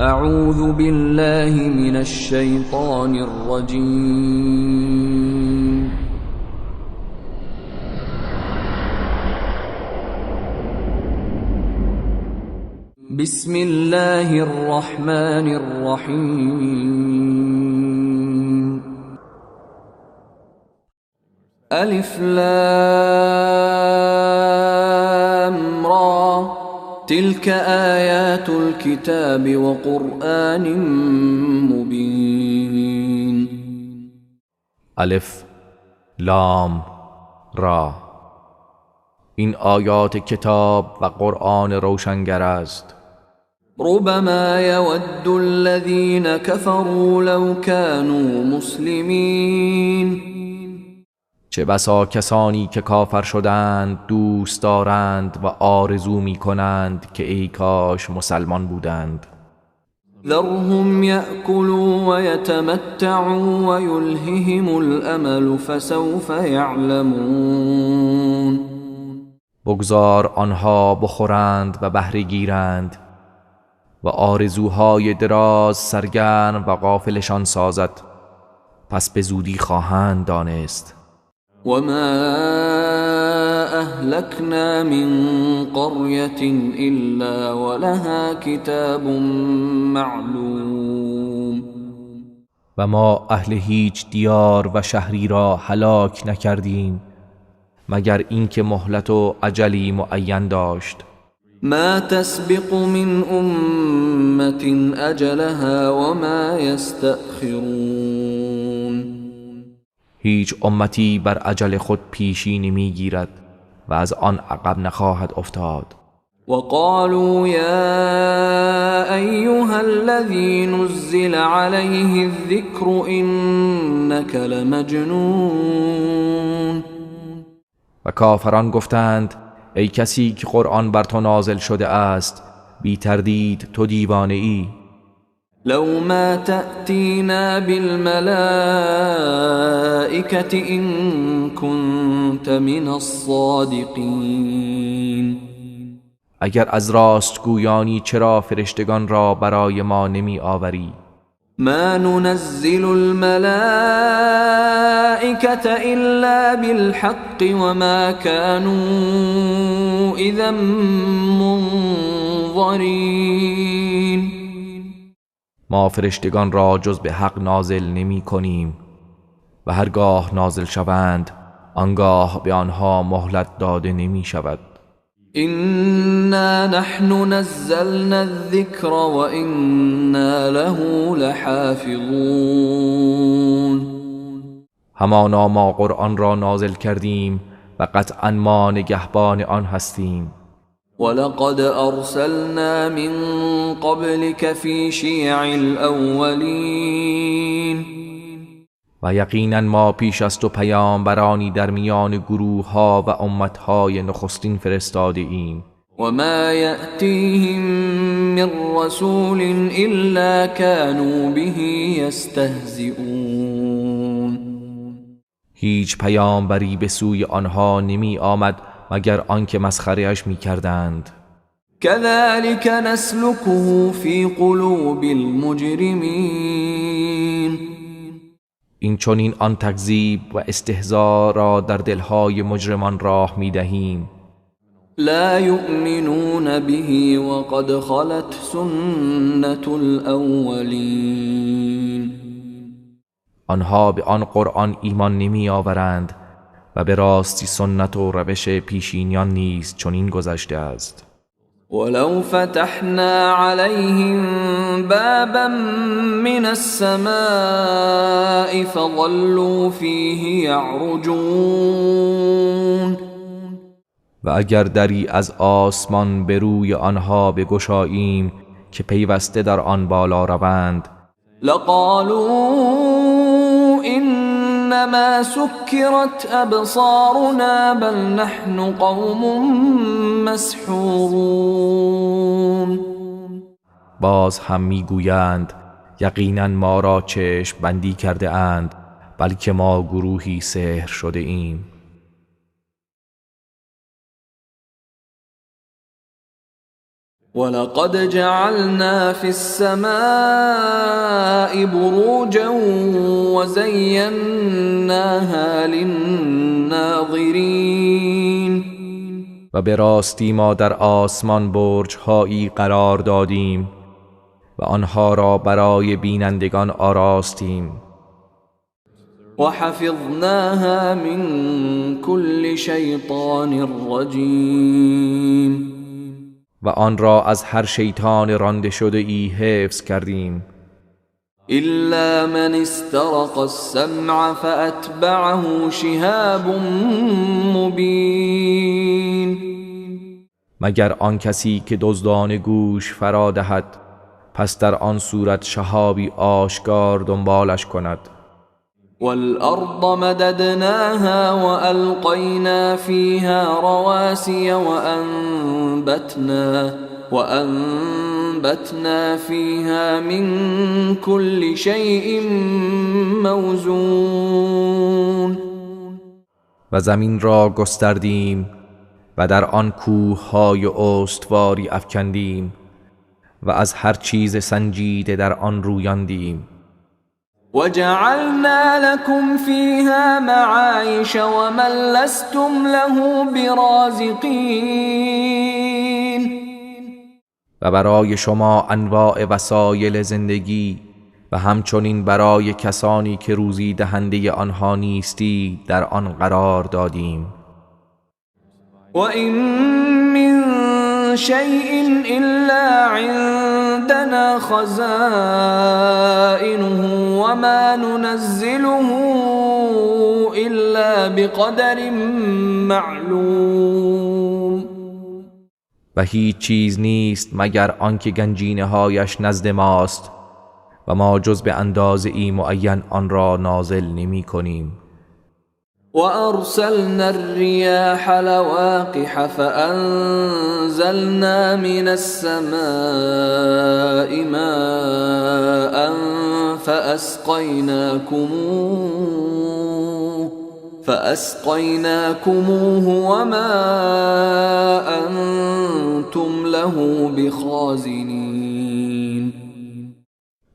اعوذ بالله من الشیطان الرجیم. بسم الله الرحمن الرحیم. الف لام را تلك آیات الكتاب وقرآن مبین. الف لام را، این آیات کتاب و قرآن روشنگر است. ربما یود الذین كفروا لو كانوا مسلمین. چه بسا کسانی که کافر شدند دوست دارند و آرزو می کنند که ای کاش مسلمان بودند. ذرهم یأکلوا و یتمتعوا و یلههم الامل فسوف یعلمون. بگذار آنها بخورند و بهره گیرند و آرزوهای دراز سرگرم و غافلشان سازد، پس به زودی خواهند دانست. وما أهلكنا من قرية إلا ولها كتاب معلوم. و ما اهل هیچ دیار و شهری را هلاک نکردیم مگر اینکه مهلت و اجلی معین داشت. ما تسبق من أمة أجلها وما يستأخرون. هیچ امتی بر اجل خود پیشی نمیگیرد و از آن عقب نخواهد افتاد. وقالوا یا ایها الذی نزل علیه الذکر انک لمجنون. و کافران گفتند ای کسی که قرآن بر تو نازل شده است، بی تردید تو دیوانه ای. لو ما تأتینا بالملائکة إن كنت من الصادقین. اگر از راست گویانی چرا فرشتگان را برای ما نمی آوری؟ ما ننزل الملائکة إلا بالحق وما كانوا إذا منظرین. ما فرشتگان را جز به حق نازل نمی کنیم و هرگاه نازل شوند آنگاه به آنها مهلت داده نمی شود. إنا نحن نزلنا الذکر و إنا له لحافظون. همانا ما قرآن را نازل کردیم و قطعا ما نگهبان آن هستیم. ولقد أرسلنا من قبلك في شیع الأولین. و یقینا ما پیش از تو پیامبرانی در میان گروه ها و امتهای نخستین فرستاده ایم. و ما یأتیهم من رسول إلا كانوا به یستهزئون. هیچ پیامبری به سوی آنها نمی آمد مگر آنکه مسخره‌اش می‌کردند. كذلك نسلكه في قلوب المجرمین. این چنین آن تکذیب و استهزاء را در دلهای مجرمان راه می‌دهیم. لا یؤمنون به وقد خلت سنة الأولین. آنها به آن قرآن ایمان نمی‌آورند و به راستی سنت و روش پیشینیان نیز چنین گذشته است. ولو فتحنا عليهم بابا من السماء فظلوا فيه يعرجون. و اگر دری از آسمان به روی آنها بگشاییم که پیوسته در آن بالا روند، لقالوا انما سكرت ابصارنا بل نحن قوم مسحورون. باز هم میگویند یقینا ما را چشم بندی کرده اند، بلکه ما گروهی سحر شده ایم. ولقد جعلنا في السماء بروجا وزيناها للناظرين. و به راستی ما در آسمان برج‌هایی قرار دادیم و آنها را برای بینندگان آراستیم. وحفظناها من كل شیطان رجیم. و آن را از هر شیطان رانده شده ای حفظ کردیم. إلا من استرق السمع فأتبعه شهاب مبین. مگر آن کسی که دزدان گوش فرا دهد، پس در آن صورت شهابی آشکار دنبالش کند. والأرض مددناها وألقينا فيها رواسي وأنبتنا فيها من كل شيء موزون. و زمین را گستردیم و در آن کوه‌های استواری افکندیم و از هر چیز سنجیده در آن رویاندیم. وجعلنا لكم فيها معايش ومن لستم له برازقين. و برای شما انواع وسایل زندگی و همچنین برای کسانی که روزی دهنده آنها نیستی در آن قرار دادیم. وإن من شيء إلا عندنا خزائنه وما ننزله إلا بقدر معلوم. و هیچ چیز نیست مگر آنکه گنجینه هایش نزد ماست و ما جز به اندازه ای معین آن را نازل نمی کنیم. وأرسلنا الرياح لواقح فأنزلنا من السماء ماء فأسقيناكموه وما أنتم له بخازنين.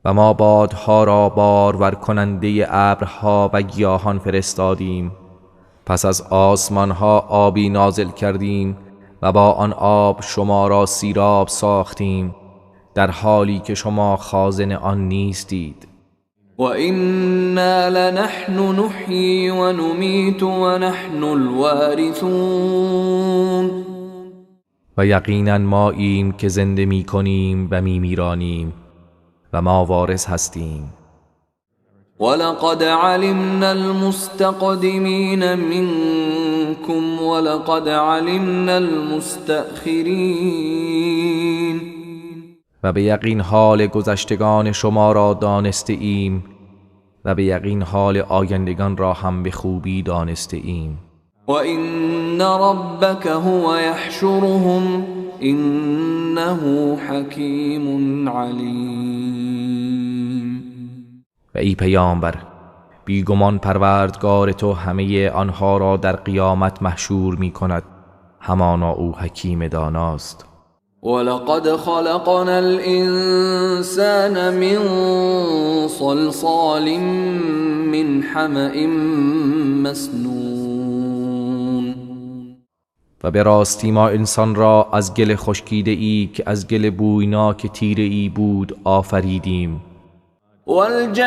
و ما بادها را بارور کننده ابرها و گیاهان فرستادیم، پس از آسمانها آبی نازل کردیم و با آن آب شما را سیراب ساختیم، در حالی که شما خازن آن نیستید. و اینا لنحن نحیی و نمیت و نحن الوارثون. و یقینا ما ایم که زنده می کنیم و می میرانیم و ما وارث هستیم. ولقد علمنا المستقدمین منكم ولقد علمنا المستأخرین. و به یقین حال گذشتگان شما را دانسته ایم و به یقین حال آیندگان را هم به خوبی دانسته ایم. و این ربک هو یحشرهم انه حکیم علیم. و ای پیامبر، بیگمان پروردگار تو همه آنها را در قیامت محشور می کند، همانا او حکیم داناست. ولقد خلقنا الانسان من صلصال من حمأ مسنون. و به راستی ما انسان را از گل خشکیده ای که از گل بویناک تیره ای بود آفریدیم. والجان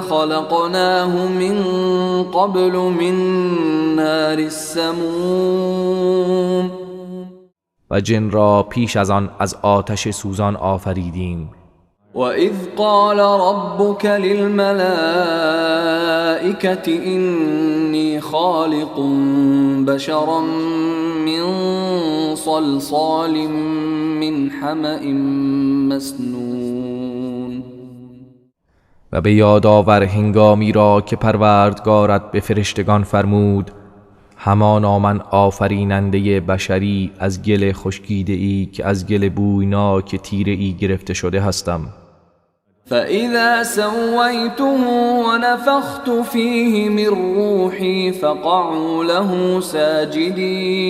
خلقناه من قبل من نار السموم. و جن را پیش از آن از آتش سوزان آفریدیم. وإذ قال ربك للملائكة إني خالق بشرا من صلصال من حمأ مسنون. و به یاد آور هنگامی را که پروردگارت به فرشتگان فرمود همانا من آفریننده بشری از گل خشکیده ای که از گل بویناک تیره ای گرفته شده هستم. فإذا سويته ونفخت فيه من روحي فقعوا له ساجدين.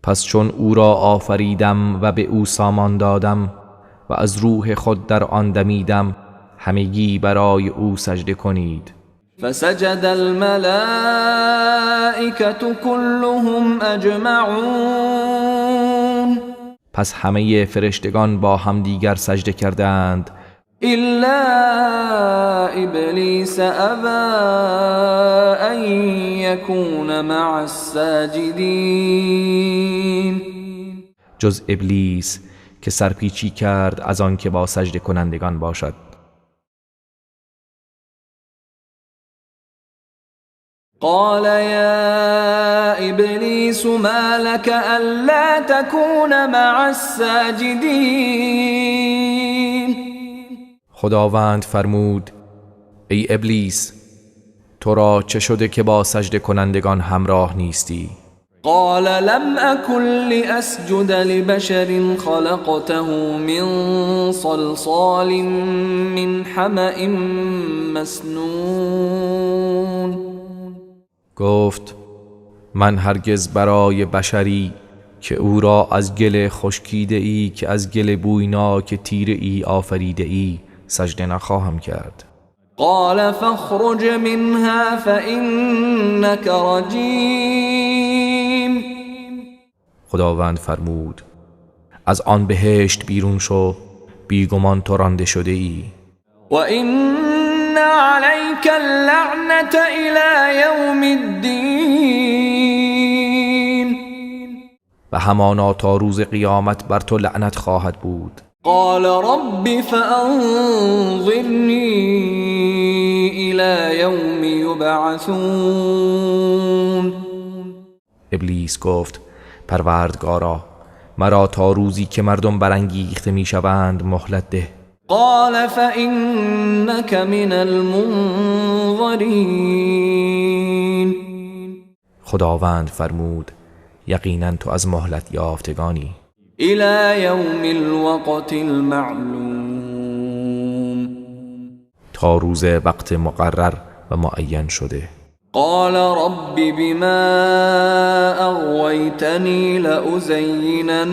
پس چون او را آفریدم و به او سامان دادم و از روح خود در آن دمیدم، همگی برای او سجده کنید. فسجد الملائكة كلهم اجمعون. پس همه فرشتگان با همدیگر سجده کردند. الا ابلیس ابا ان یکون مع الساجدین. جز ابلیس که سرپیچی کرد از آن که با سجده کنندگان باشد. قال یا ابلیس ما لك الا تكون مع الساجدین. خداوند فرمود ای ابلیس، تو را چه شده که با سجده کنندگان همراه نیستی؟ قال لم اكن لاسجد لبشر خلقته من صلصال من حمأ مسنون. گفت من هرگز برای بشری که او را از گل خشکیده ای که از گل بویناک تیره ای آفریده ای سجده نخواهم کرد. قال فاخرج منها فإنك رجیم. خداوند فرمود از آن بهشت بیرون شو، بیگمان تو رانده شده ای. و این علیک اللعنة الی یوم الدین. و همانا تا روز قیامت بر تو لعنت خواهد بود. قال رب فانظرنی الی یوم یبعثون. ابلیس گفت پروردگارا، مرا تا روزی که مردم برانگیخته میشوند مهلت ده. قال فإنك من المنظرین. خداوند فرمود یقینا تو از مهلت یافتگانی. الى یوم الوقت المعلوم. تا روز وقت مقرر و معین شده. قال رب بما اغویتنی لأزینن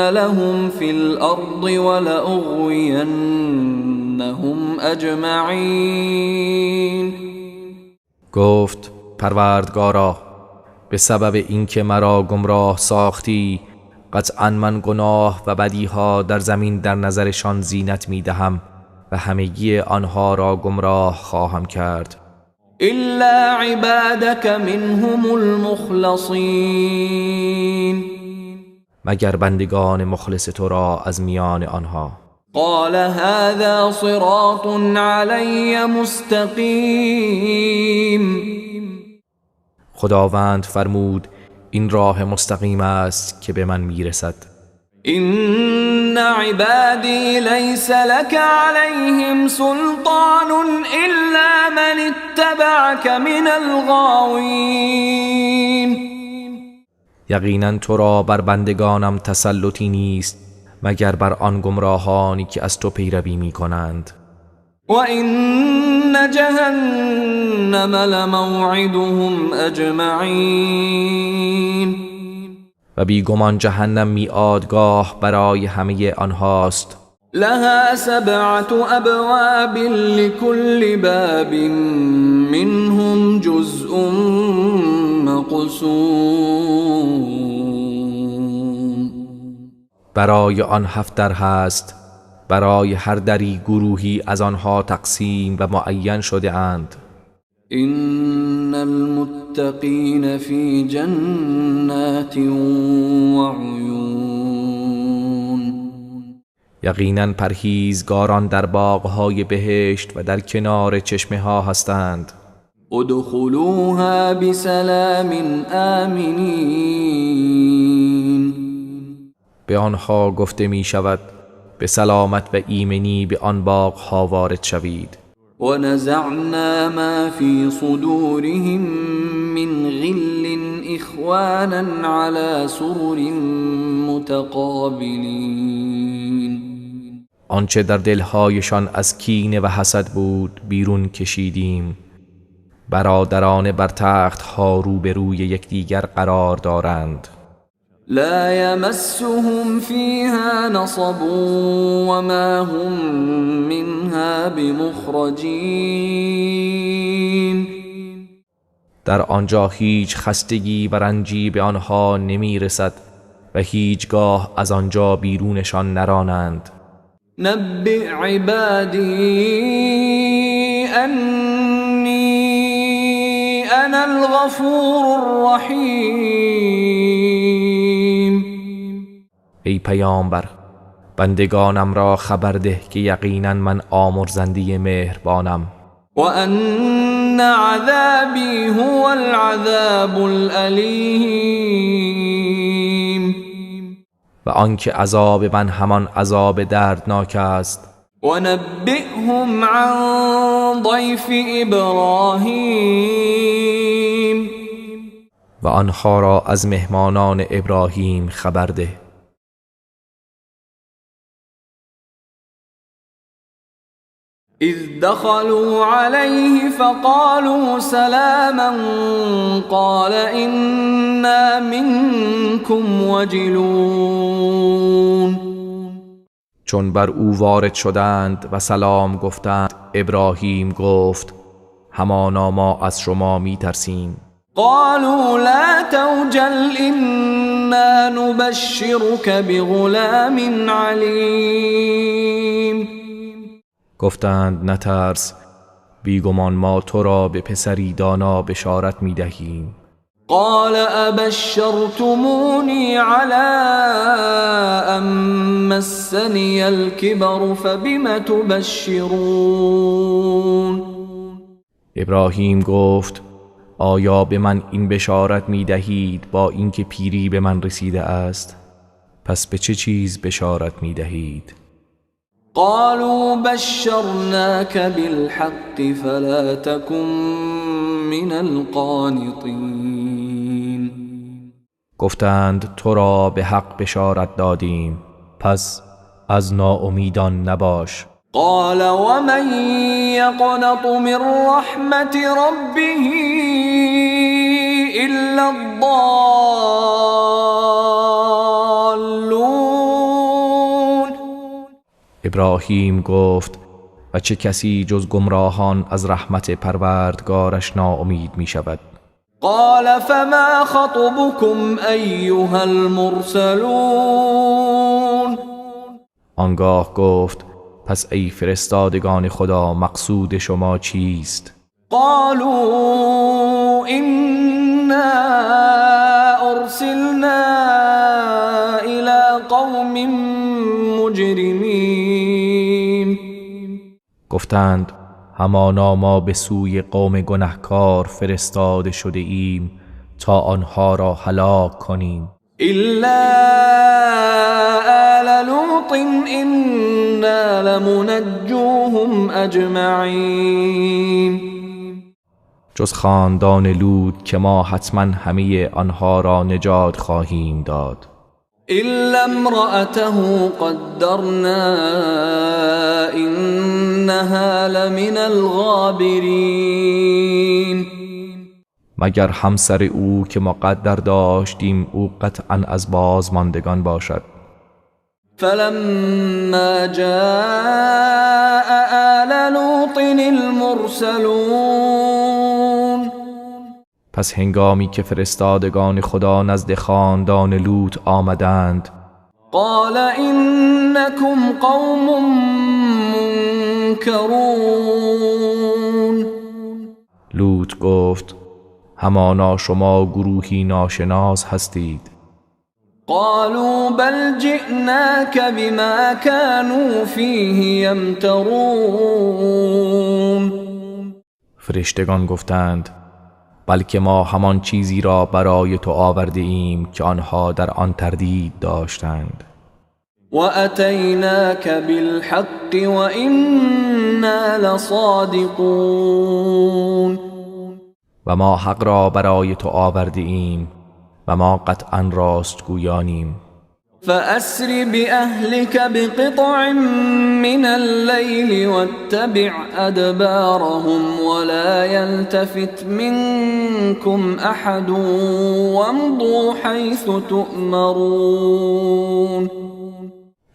لهم فی الارض ولأغوینهم اجمعین. گفت پروردگارا، به سبب اینکه مرا گمراه ساختی قطعا من گناه و بدیها در زمین در نظرشان زینت میدهم و همگی آنها را گمراه خواهم کرد. الا عبادك منهم المخلصین. مگر بندگان مخلص تو را از میان آنها. قال هذا صراط علی مستقیم. خداوند فرمود این راه مستقیم است که به من میرسد. این عبادی لیس لك علیهم سلطان الا من اتبعك من الغاوین. یقینا تو را بر بندگانم تسلطی نیست مگر بر آن گمراهانی که از تو پیروی می کنند. و این جهنم لموعدهم اجمعین. و بیگمان جهنم میعادگاه برای همه آنهاست. لها سبعة ابواب لكل باب منهم جزء مقسوم. برای آن 7 در هست، برای هر دری گروهی از آنها تقسیم و معین شده اند. ان المتقین فی جنات و عیون. یقینا پرهیزگاران در باغهای بهشت و در کنار چشمه ها هستند. ادخلوها بسلام آمنین. به آنها گفته می شود به سلامت و ایمنی به آن باغها وارد شوید. و نزعنا ما فی صدورهم من غل اخوانا على سرر متقابلین. آنچه در دلهایشان از کینه و حسد بود بیرون کشیدیم. برادران بر تختها روبروی یکدیگر قرار دارند. لا يمسهم فيها نصب وما هم منها بمخرجين. در آنجا هیچ خستگی و رنجی به آنها نمی رسد و هیچگاه از آنجا بیرونشان نرانند. نبئ عبادی انی انا الغفور الرحیم. ای پیامبر، بندگانم را خبر ده که یقینا من آمرزنده مهربانم. و ان عذابی هو العذاب الالیم. و آنکه عذاب من همان عذاب دردناک است. و نبئهم عن ضیف ابراهیم. و آنها را از مهمانان ابراهیم خبر ده. اذ دخلوا عليه فقالوا سلاما قال إنا منكم وجلون. چون بر او وارد شدند و سلام گفتند، ابراهیم گفت همانا ما از شما می ترسیم. قالوا لا توجل إنا نبشرك بغلام علیم. گفتند نترس، بیگمان ما تو را به پسری دانا بشارت می دهیم. قال ابشرتمونی علی ان مسنی الکبر فبم تبشرون. ابراهیم گفت آیا به من این بشارت می دهید با اینکه پیری به من رسیده است؟ پس به چه چیز بشارت می دهید؟ قالوا بشرناك بالحق فلا تكن من القانطين. گفتند تو را به حق بشارت دادیم، پس از ناامیدان نباش. قال ومن يقنط من رحمة ربه إلا الضالون. ابراهیم گفت و چه کسی جز گمراهان از رحمت پروردگارش ناامید می شود؟ قال فما خطبكم ایها المرسلون. آنگاه گفت پس ای فرستادگان خدا مقصود شما چیست؟ قالوا إنا ارسلنا الى قوم مجرمین. گفتند همانا ما به سوی قوم گنهکار فرستاده شده ایم تا آنها را هلاک کنیم. إلا آل لوط إنا لمنجوهم أجمعین. جز خاندان لوط که ما حتما همه آنها را نجات خواهیم داد. إلا امرأته قدرنا إنها لمن الغابرین. مگر همسر او که مقدر داشتیم او قطعا از بازماندگان باشد. فلما جاء آل لوط المرسلون. پس هنگامی که فرستادگان خدا نزد خاندان لوط آمدند، قال انکم قوم منکرون. لوط گفت همانا شما گروهی ناشناس هستید. قالوا بل جئناك بما كانوا فيه يمترون. فرشتگان گفتند بلکه ما همان چیزی را برای تو آورده ایم که آنها در آن تردید داشتند. و اتیناک بالحق و انا لصادقون. و ما حق را برای تو آورده ایم و ما قطعا راستگویانیم. فأسر بأهلك بقطع من الليل واتبع أدبارهم ولا يلتفت منكم أحد وامضوا حيث تؤمرون.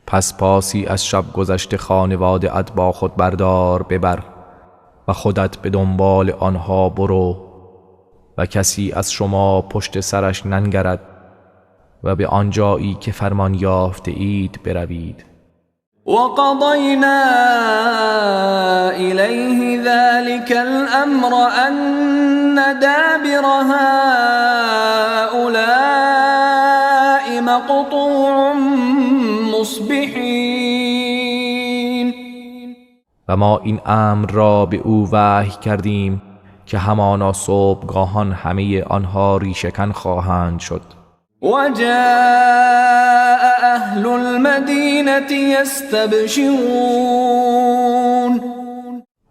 پس پاسی از شب گذشته خانواده ات با خود بردار ببر و خودت به دنبال آنها برو و کسی از شما پشت سرش ننگرد و به آنجایی که فرمان یافته اید بروید. وقضینا الیه ذلك الامر ان دابر هؤلاء مقطوع مصبحین. و ما این امر را به او وحی کردیم که همانا صبحگاهان همه آنها ریشه‌کن خواهند شد. وجاء اهل المدینة یستبشرون.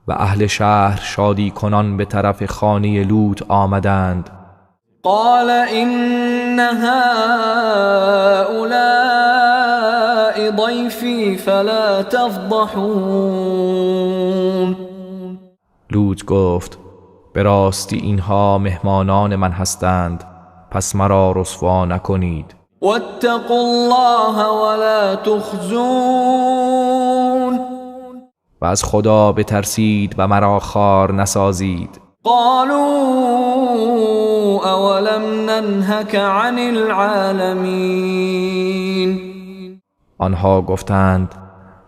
و اهل شهر شادی کنان به طرف خانه لوط آمدند. قال ان هؤلاء ضیفی فلا تفضحون. لوط گفت به راستی اینها مهمانان من هستند، پس مرا رسوا نکنید. واتقوا الله ولا تخزون. و از خدا بترسید و مرا خوار نسازید. قالوا اولم ننهک عن العالمین. آنها گفتند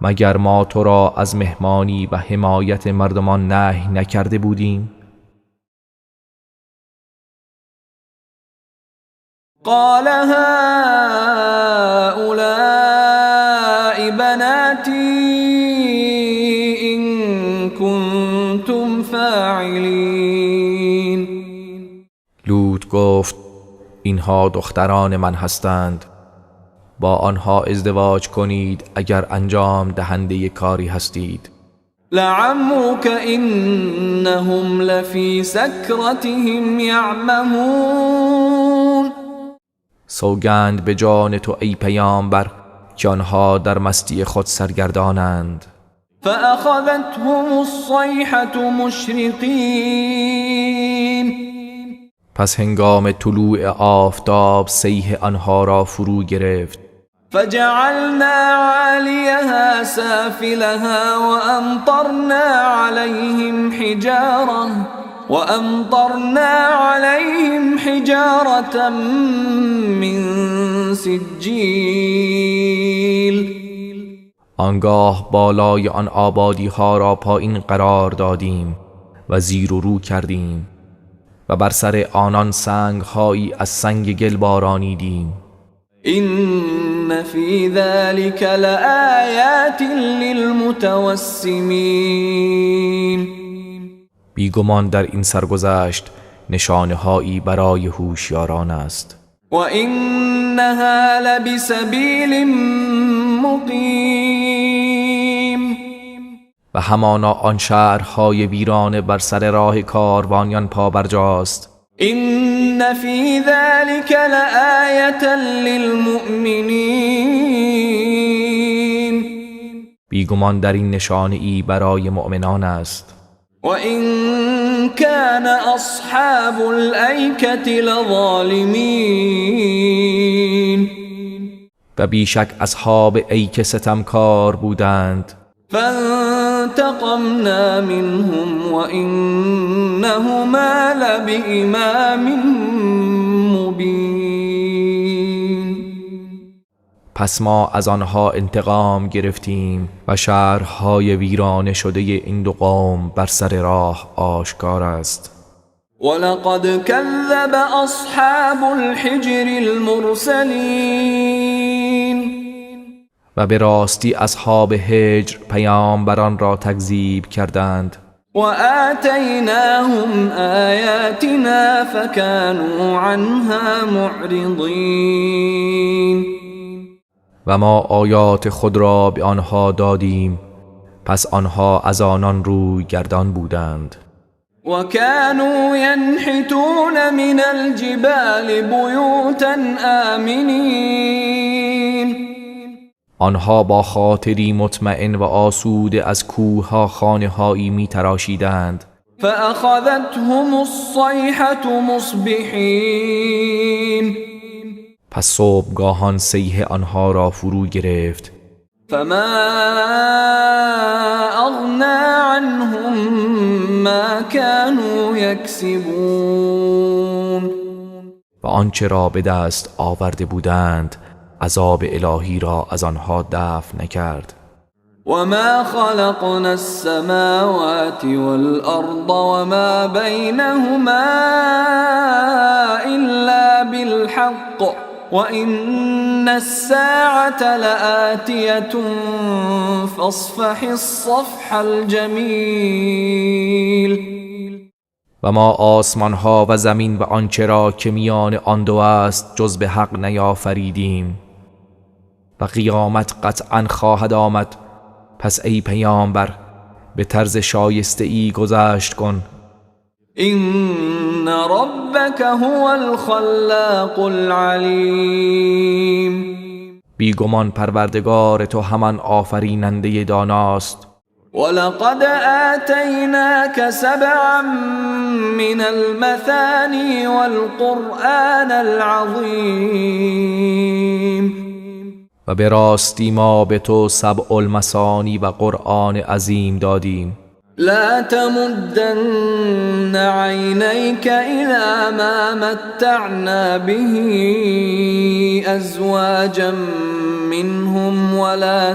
مگر ما تو را از مهمانی و حمایت مردمان نهی نکرده بودیم؟ قال هؤلاء بناتی إن كنتم فاعلین. لوط گفت اینها دختران من هستند، با آنها ازدواج کنید اگر انجام دهنده کاری هستید. لعمرک انهم لفی سکرتهم یعمهون. سوگند به جان تو ای پیامبر که آنها در مستی خود سرگردانند. فأخذتهم الصیحة مشرقین. پس هنگام طلوع آفتاب صیحه آنها را فرو گرفت. فجعلنا عالیها سافلها وأمطرنا عليهم حجارة من سجیل. آنگاه بالای آن آبادی ها را پایین قرار دادیم و زیر و رو کردیم و بر سر آنان سنگ هایی از سنگ گل بارانیدیم. إن فی ذلك لآیات للمتوسمین. بیگمان در این سرگذشت نشانه هایی برای هوشیاران است. و انها لبسبیل مقیم. و همانا آن شهرهای ویرانه بر سر راه کاروانیان پابرجاست. این فی ذلك لآیة للمؤمنین. بیگمان در این نشانه ای برای مؤمنان است. وَإِن كَانَ أَصْحَابُ الْأَيْكَةِ لَظَالِمِينَ. و بیشک اصحاب ایکه ستمکار بودند. فانتقمنا منهم وإنهما لبإمام مبین. پس ما از آنها انتقام گرفتیم و شهرهای ویرانه شده این دو قوم بر سر راه آشکار است. ولقد كذب اصحاب الحجر المرسلین. و به راستی اصحاب حجر پیامبران را تکذیب کردند. و آتیناهم آیاتنا فكانوا عنها معرضین. و ما آیات خود را به آنها دادیم، پس آنها از آنان روی گردان بودند. و كانوا ينحتون من الجبال بیوتا آمنین. آنها با خاطری مطمئن و آسوده از کوهها خانه‌هایی می‌تراشیدند. فأخذتهم الصيحة مصبحين. پس صبحگاهان صیحه آنها را فرو گرفت. فما أغنى عنهم ما كانوا يكسبون. و آنچه را به دست آورده بودند عذاب الهی را از آنها دفع نکرد. وما خلقنا السماوات والأرض وما بينهما إلا بالحق وإن الساعة لآتية فاصفح الصفح الجمیل. و ما آسمان ها و زمین و آنچه را که میان آن دو است جز به حق نیافریدیم و قیامت قطعا خواهد آمد. پس ای پیامبر به طرز شایسته ای گذشت کن. إن ربك هو الخلاق العلیم. بیگمان پروردگار تو همان آفریننده داناست. ولقد آتیناک سبعا من المثانی والقرآن العظیم. و به راستی ما به تو سبع المثانی و قرآن عظیم دادیم. لا تمدن عینیک إلى ما متعنا به أزواجا منهم ولا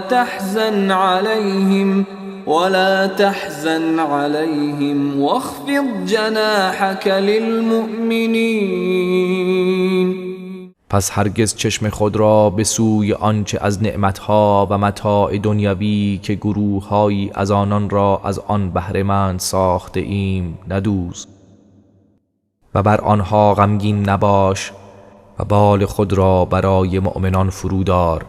تحزن عليهم واخفض جناحك للمؤمنین. پس هرگز چشم خود را به سوی آنچه از نعمتها و متاع دنیوی که گروههایی از آنان را از آن بهره‌مند ساخته ایم ندوز و بر آنها غمگین نباش و بال خود را برای مؤمنان فرودار.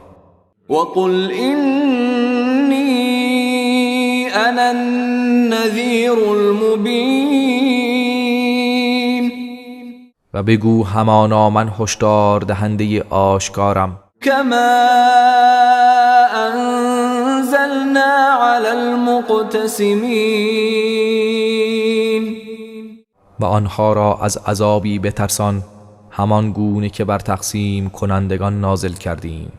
وقل إني أنا النذیر المبین. و بگو همانا من هشدار دهنده آشکارم. کما انزلنا علی المقتسمین. و آنها را از عذابی بترسان همان گونه که بر تقسیم کنندگان نازل کردیم.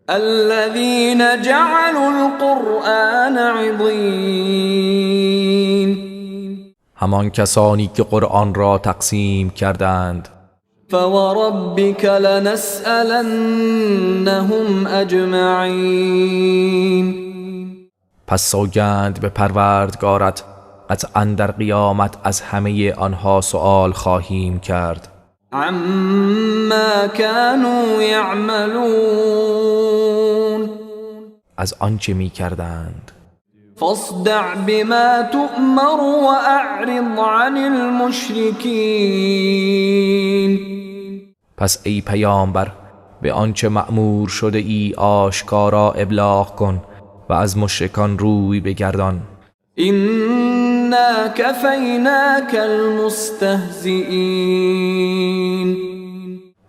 الذين جعلوا القرآن عضين. همان کسانی که قرآن را تقسیم کردند. فوربك لنسألنهم اجمعین. پس سوگند به پروردگارت قطعا در قیامت از همه آنها سؤال خواهیم کرد. عما كانوا يعملون. از آنچه می کردند. فاصدع بما تؤمر وأعرض عن المشركين. پس ای پیامبر به آنچه مأمور شده ای آشکارا ابلاغ کن و از مشرکان روی بگردان. إنا كفيناك المستهزئين.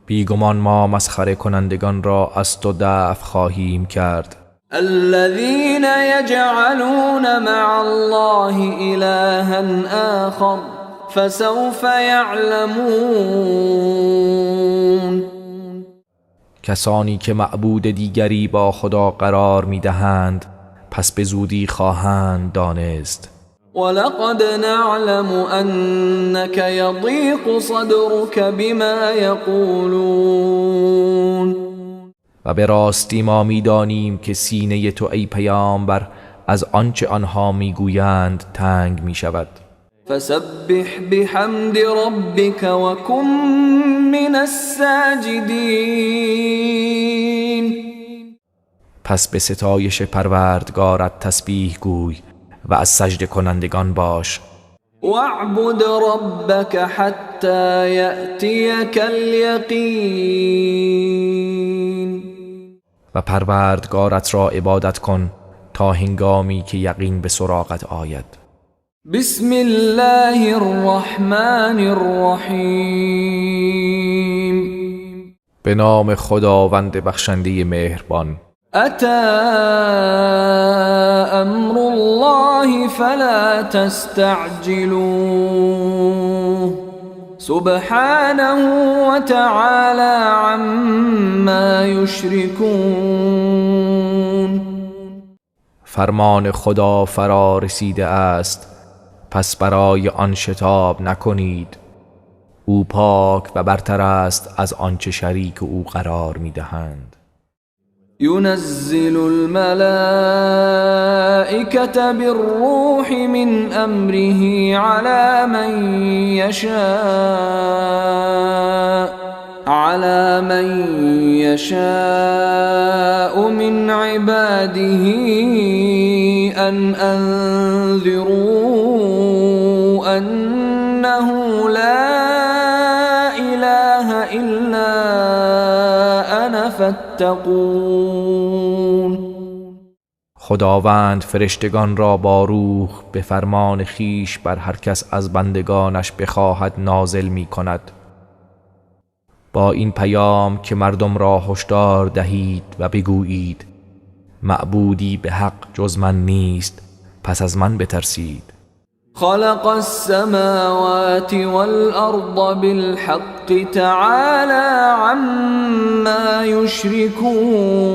بیگمان ما مسخره کنندگان را از تو دفع خواهیم کرد. الذين يجعلون مع الله إلها آخر فسوف يعلمون. کسانی که معبود دیگری با خدا قرار می‌دهند پس به زودی خواهند دانست. ولقد نعلم أنك يضيق صدرك بما يقولون. و به راستی ما می‌دانیم که سینه تو ای پیامبر از آنچه آنها میگویند تنگ می‌شود. فسبح بحمد ربك وكن من الساجدین. پس به ستایش پروردگارت تسبیح گوی و از سجده کنندگان باش. واعبد ربك حتى يأتيك اليقین. و پروردگارت را عبادت کن تا هنگامی که یقین به سراغت آید. بسم الله الرحمن الرحیم. به نام خداوند بخشنده مهربان. أتى أمر الله فلا تستعجلوه سبحانه وتعالى عما يشركون. فرمان خدا فرا رسیده است، پس برای آن شتاب نکنید. او پاک و برتر است از آنچه شریک او قرار می‌دهند. ينزل الملائكة بالروح من أمره على من يشاء من عباده أن أنذروا أنه لا إله إلا أنا فاتقون. خداوند فرشتگان را با روح به فرمان خیش بر هر کس از بندگانش بخواهد نازل می کند، با این پیام که مردم را هشدار دهید و بگویید معبودی به حق جز من نیست، پس از من بترسید. خلق السماوات والأرض بالحق تعالى عما يشركون.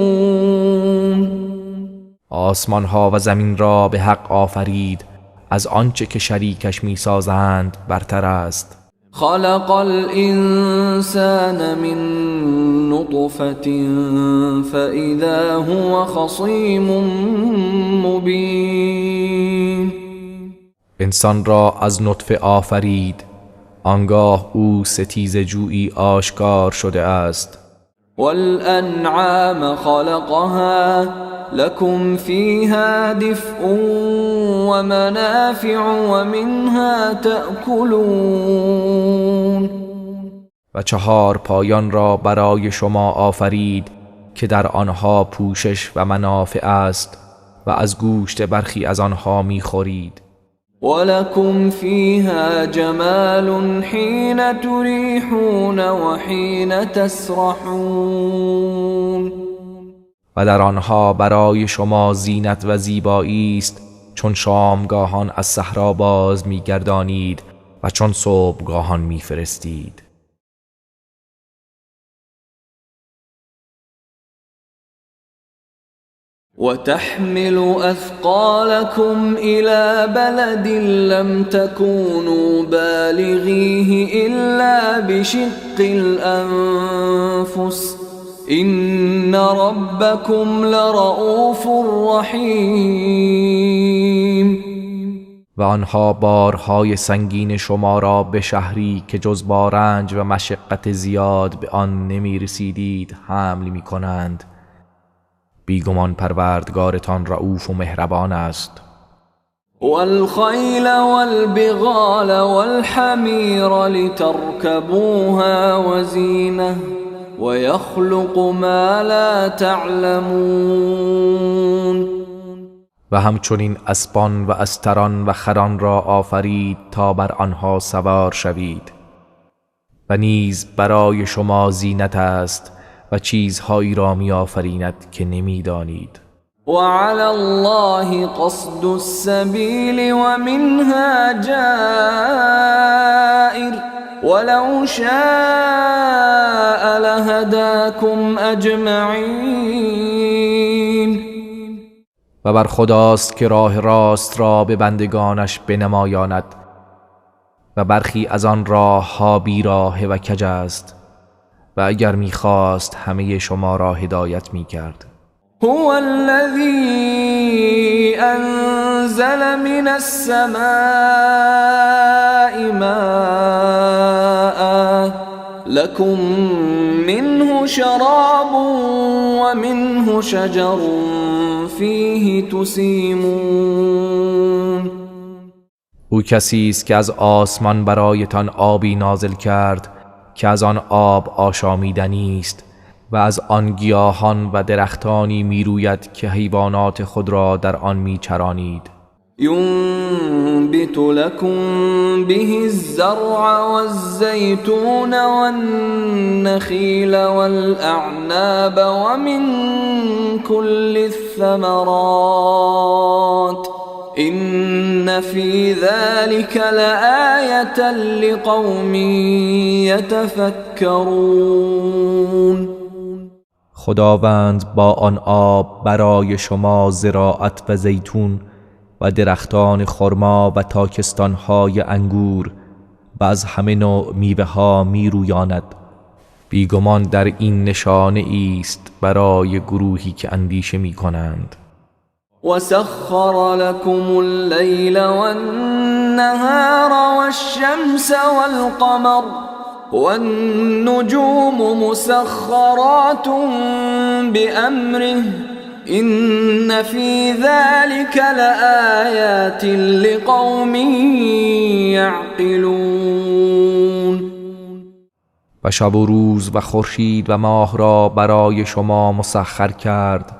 آسمان ها و زمین را به حق آفرید، از آنچه که شریکش می سازند برتر است. خلق الإنسان من نطفة فإذا هو خصيم مبين. انسان را از نطفه آفرید، آنگاه او ستیزه جویی آشکار شده است. والأنعام خلقها لكم فيها دفء ومنافع ومنها تأكلون. و چهار پایان را برای شما آفرید که در آنها پوشش و منافع است و از گوشت برخی از آنها میخورید. ولكم فيها جمال حين تريحون وحين تسرحون. و در آنها برای شما زینت و زیبایی است، چون شامگاهان از صحرا باز میگردانید و چون صبحگاهان میفرستید. وتحمل أثقالكم إلى بلد لم تكونوا بالغيه إلا بشق الأنفس إن ربكم لرؤوف رحيم. و آنها بارهای سنگین شما را به شهری که جز با رنج و مشقت زیاد به آن نمی رسیدید حمل می کنند. بیگمان پروردگارتان رؤوف و مهربان است. والخیل والبغال والحمیر لترکبوها وزینة ویخلق ما لا تعلمون. و همچنین اسبان و استران و خران را آفرید تا بر آنها سوار شوید و نیز برای شما زینت است و چیزهایی را می آفریند که نمیدانید. و علی الله قصد السبیل و منها جائر ولو شاء لهداکم اجمعین. و بر خداست که راه راست را به بندگانش بنمایاند و برخی از آن راه ها بیراه و کج است و اگر میخواست همه شما را هدایت میکرد. هو الذی انزل من السماء ماء لكم منه شراب ومنه شجر فیه تسیمون. او کسی است که از آسمان برایتان آبی نازل کرد که از آن آب آشامیدنی است و از آن گیاهان و درختانی میروید که حیوانات خود را در آن میچرانید. ينبت لكم به الزرع والزيتون والنخيل والأعناب ومن كل الثمرات إن في ذلك لآية لقوم يتفكرون. خداوند با آن آب برای شما زراعت و زیتون و درختان خرما و تاکستانهای انگور و از همه نوع میوه ها می رویاند. بیگمان در این نشانه است برای گروهی که اندیشه می کنند. وسخر لكم الليل والنهار والشمس والقمر والنجوم مسخرات بأمره إن في ذلك لآيات لقوم يعقلون. و شب و روز و خورشید و ماه را برای شما مسخر کرد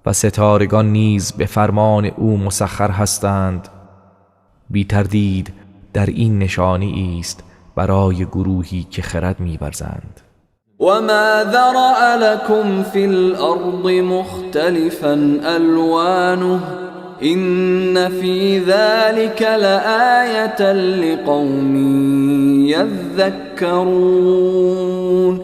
و ستارگان نیز به فرمان او مسخر هستند. بی تردید در این نشانه است برای گروهی که خرد می‌ورزند. وما ذرأ لكم في الأرض مختلفا ألوانه إن في ذلك لآية لقوم يذكرون.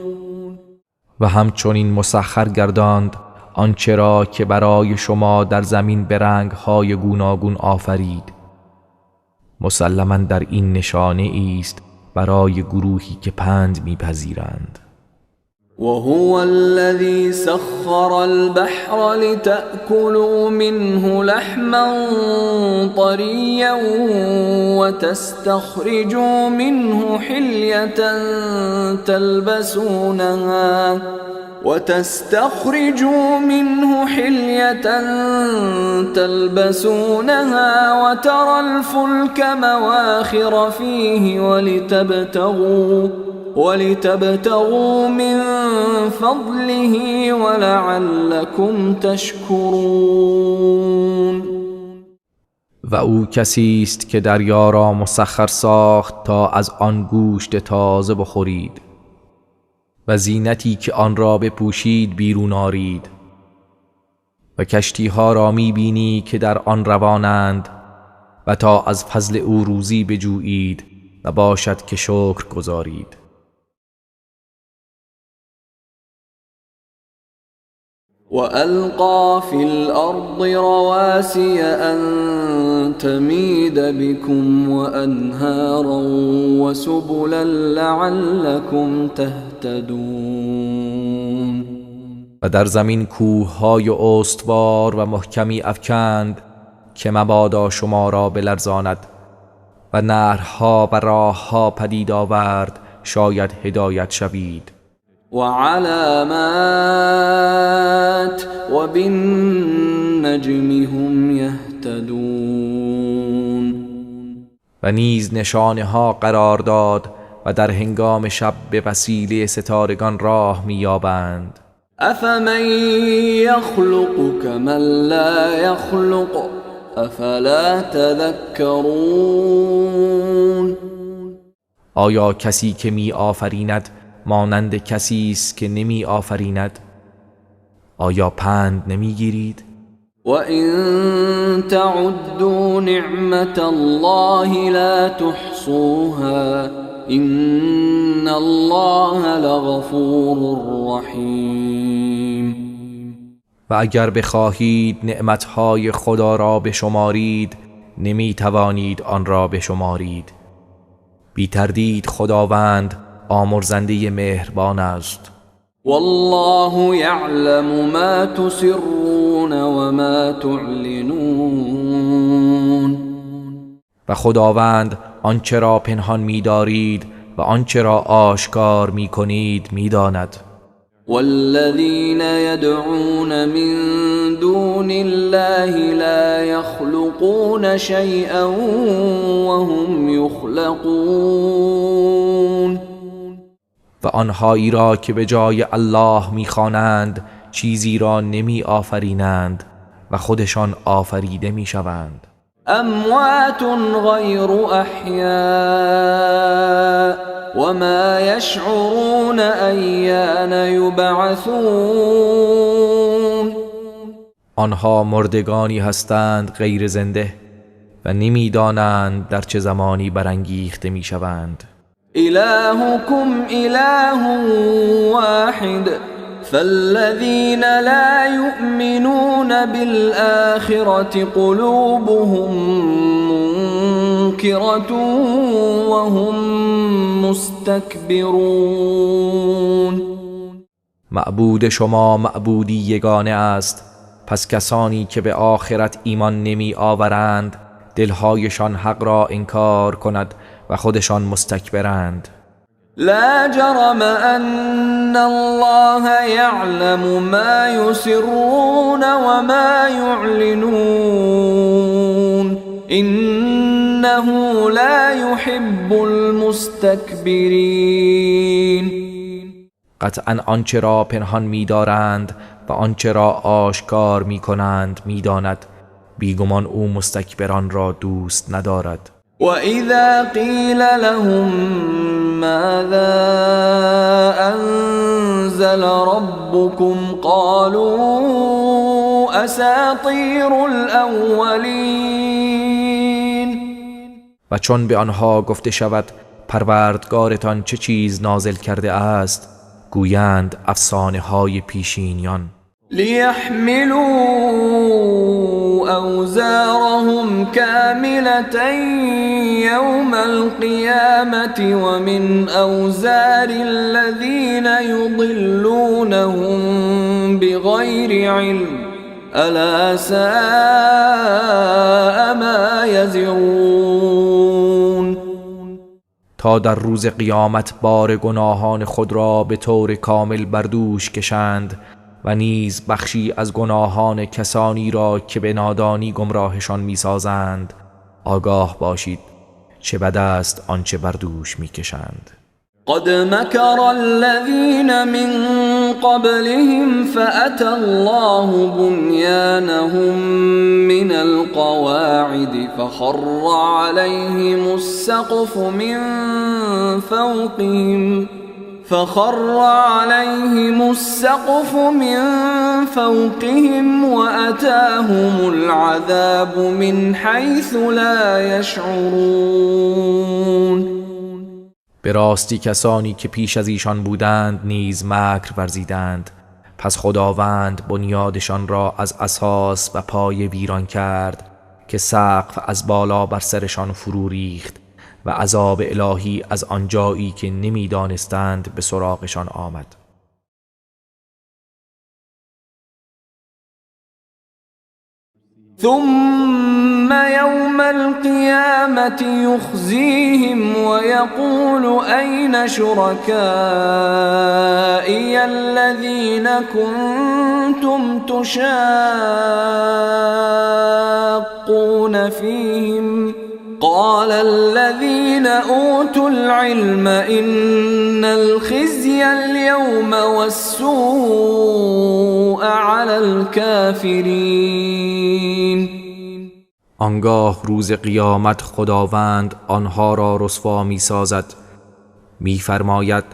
و همچنین مسخر گرداند آنچه را که برای شما در زمین به رنگ‌های گوناگون آفرید. مسلماً در این نشانه است برای گروهی که پند می‌پذیرند. وهو الذي سخر البحر لتأكلوا منه لحما طريا وتستخرجوا منه حلية تلبسونها وترى الفلك مواخر فيه ولتبتغوا من فضله ولعلكم تشكرون. و او کسی است که دریا را مسخر ساخت تا از آن گوشت تازه بخورید و زینتی که آن را بپوشید بیرون آرید و کشتیها را میبینی که در آن روانند و تا از فضل او روزی بجویید و باشد که شکر گزارید. وألقى في الأرض رواسي أن تميد بكم وأنهارا وسبلا لعلكم تهتدون. و در زمین کوه‌های استوار و محکمی افکند که مبادا شما را بلرزاند و نهرها و راهها پدید آورد شاید هدایت شوید. وعلامات وبالنجم هم يهتدون. و نیز نشانه ها قرار داد و در هنگام شب به وسیله ستارگان راه می‌یابند. افمن یخلق کمن لا یخلق افلا تذکرون. آیا کسی که می آفریند مانند کسی است که نمی آفریند؟ آیا پند نمی گیرید؟ و این تعدوا نعمت الله لا تحصوها ان الله لغفور رحیم. و اگر بخواهید نعمتهای خدا را بشمارید نمی توانید آن را بشمارید. بی تردید خداوند آمرزنده مهربان است. والله یعلم ما تسرون و ما تعلنون. و خداوند آنچه را پنهان می‌دارید و آنچه را آشکار می‌کنید می‌داند. والذین يدعون من دون الله لا يخلقون شیئا وهم يخلقون. و آنهایی را که به جای الله می‌خوانند چیزی را نمی آفرینند و خودشان آفریده می‌شوند. اموات غیر احیاء وما یشعرون ایان یبعثون. آنها مردگانی هستند غیر زنده و نمیدانند در چه زمانی برانگیخته میشوند. الهکم اله واحد فالذین لا یؤمنون بالآخرة قلوبهم منکرة وهم مستکبرون. معبود شما معبودی یگانه است، پس کسانی که به آخرت ایمان نمی آورند دلهایشان حق را انکار کند و خودشان مستکبرند. لا جرم ان الله يعلم ما يسرون وما يعلنون انه لا يحب المستكبرین. قطعا آنچه را پنهان می‌دارند و آنچه را آشکار می‌کنند می‌داند، بیگمان او مستکبران را دوست ندارد. وَإِذَا قِيلَ لَهُم مَاذَا أَنزَلَ رَبُّكُمْ قَالُوا أَسَاطِيرُ الْأَوَّلِينَ. و چون به آنها گفته شود پروردگارتان چه چیز نازل کرده است، گویند افسانه های پیشینیان. لیحملوا اوزارهم کاملة یوم القیامة ومن اوزار الذین یضلونهم بغیر علم الا ساء ما یزرون. تا در روز قیامت بار گناهان خود را به طور کامل بر دوش کشند و نیز بخشی از گناهان کسانی را که به نادانی گمراهشان میسازند. آگاه باشید چه بد است آنچه بر دوش میکشند. قد مکر الذین من قبلهم فأتى الله بنیانهم من القواعد فخر عليهم السقف من فوقهم وأتاهم العذاب من حيث لا يشعرون. به راستی کسانی که پیش از ایشان بودند نیز مکر ورزیدند، پس خداوند بنیادشان را از اساس و پایه ویران کرد که سقف از بالا بر سرشان فرو ریخت و عذاب الهی از آنجایی که نمیدانستند به سراغشان آمد. ثم يوم القيامة يخزيهم ويقول أين شركائي الذين كنتم تشاقون فيهم قال الذين أوتوا العلم إن الخزي اليوم والسوء على الكافرين. آنگاه روز قیامت خداوند آنها را رسوا می سازد. می فرماید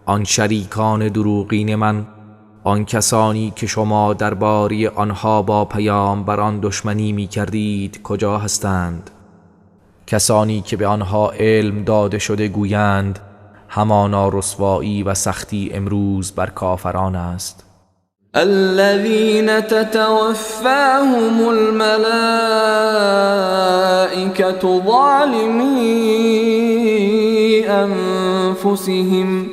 آن شریکان دروغین من، آن کسانی که شما درباره آنها با پیامبران دشمنی می کردید کجا هستند؟ کسانی که به آنها علم داده شده گویند همانا رسوایی و سختی امروز بر کافران است. الذين تتوفاهم الملائكة ظالمي أنفسهم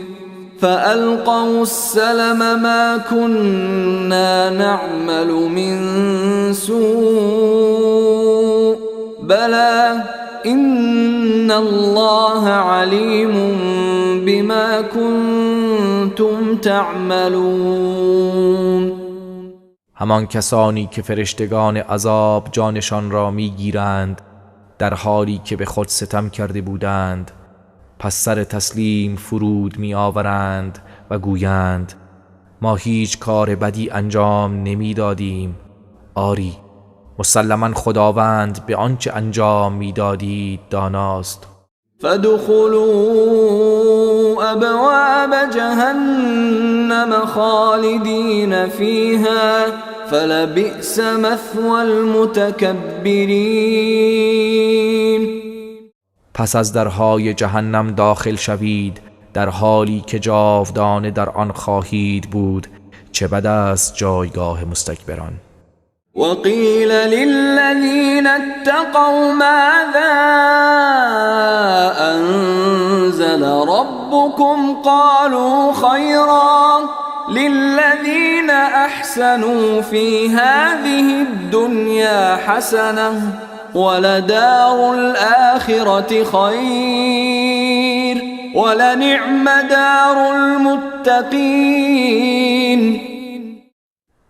فألقوا السلم ما كنا نعمل من سوء بلى إن الله عليم بما كنتم تعملون. همان کسانی که فرشتگان عذاب جانشان را میگیرند در حالی که به خود ستم کرده بودند، پس سر تسلیم فرود می آورند و گویند ما هیچ کار بدی انجام نمی دادیم. آری مسلما خداوند به آنچه انجام میدادید داناست. فادخلوا ابواب جهنم خالدین فیها فلبئس مثوى المتکبرین. پس از درهای جهنم داخل شوید در حالی که جاودانه در آن خواهید بود، چه بد است جایگاه مستکبران. وقیل للذین اتقوا ماذا انزل ربكم قالوا خیرا للذین احسنوا فی هذه الدنیا حسنة ولدار الآخرة خیر ولنعم دار المتقین.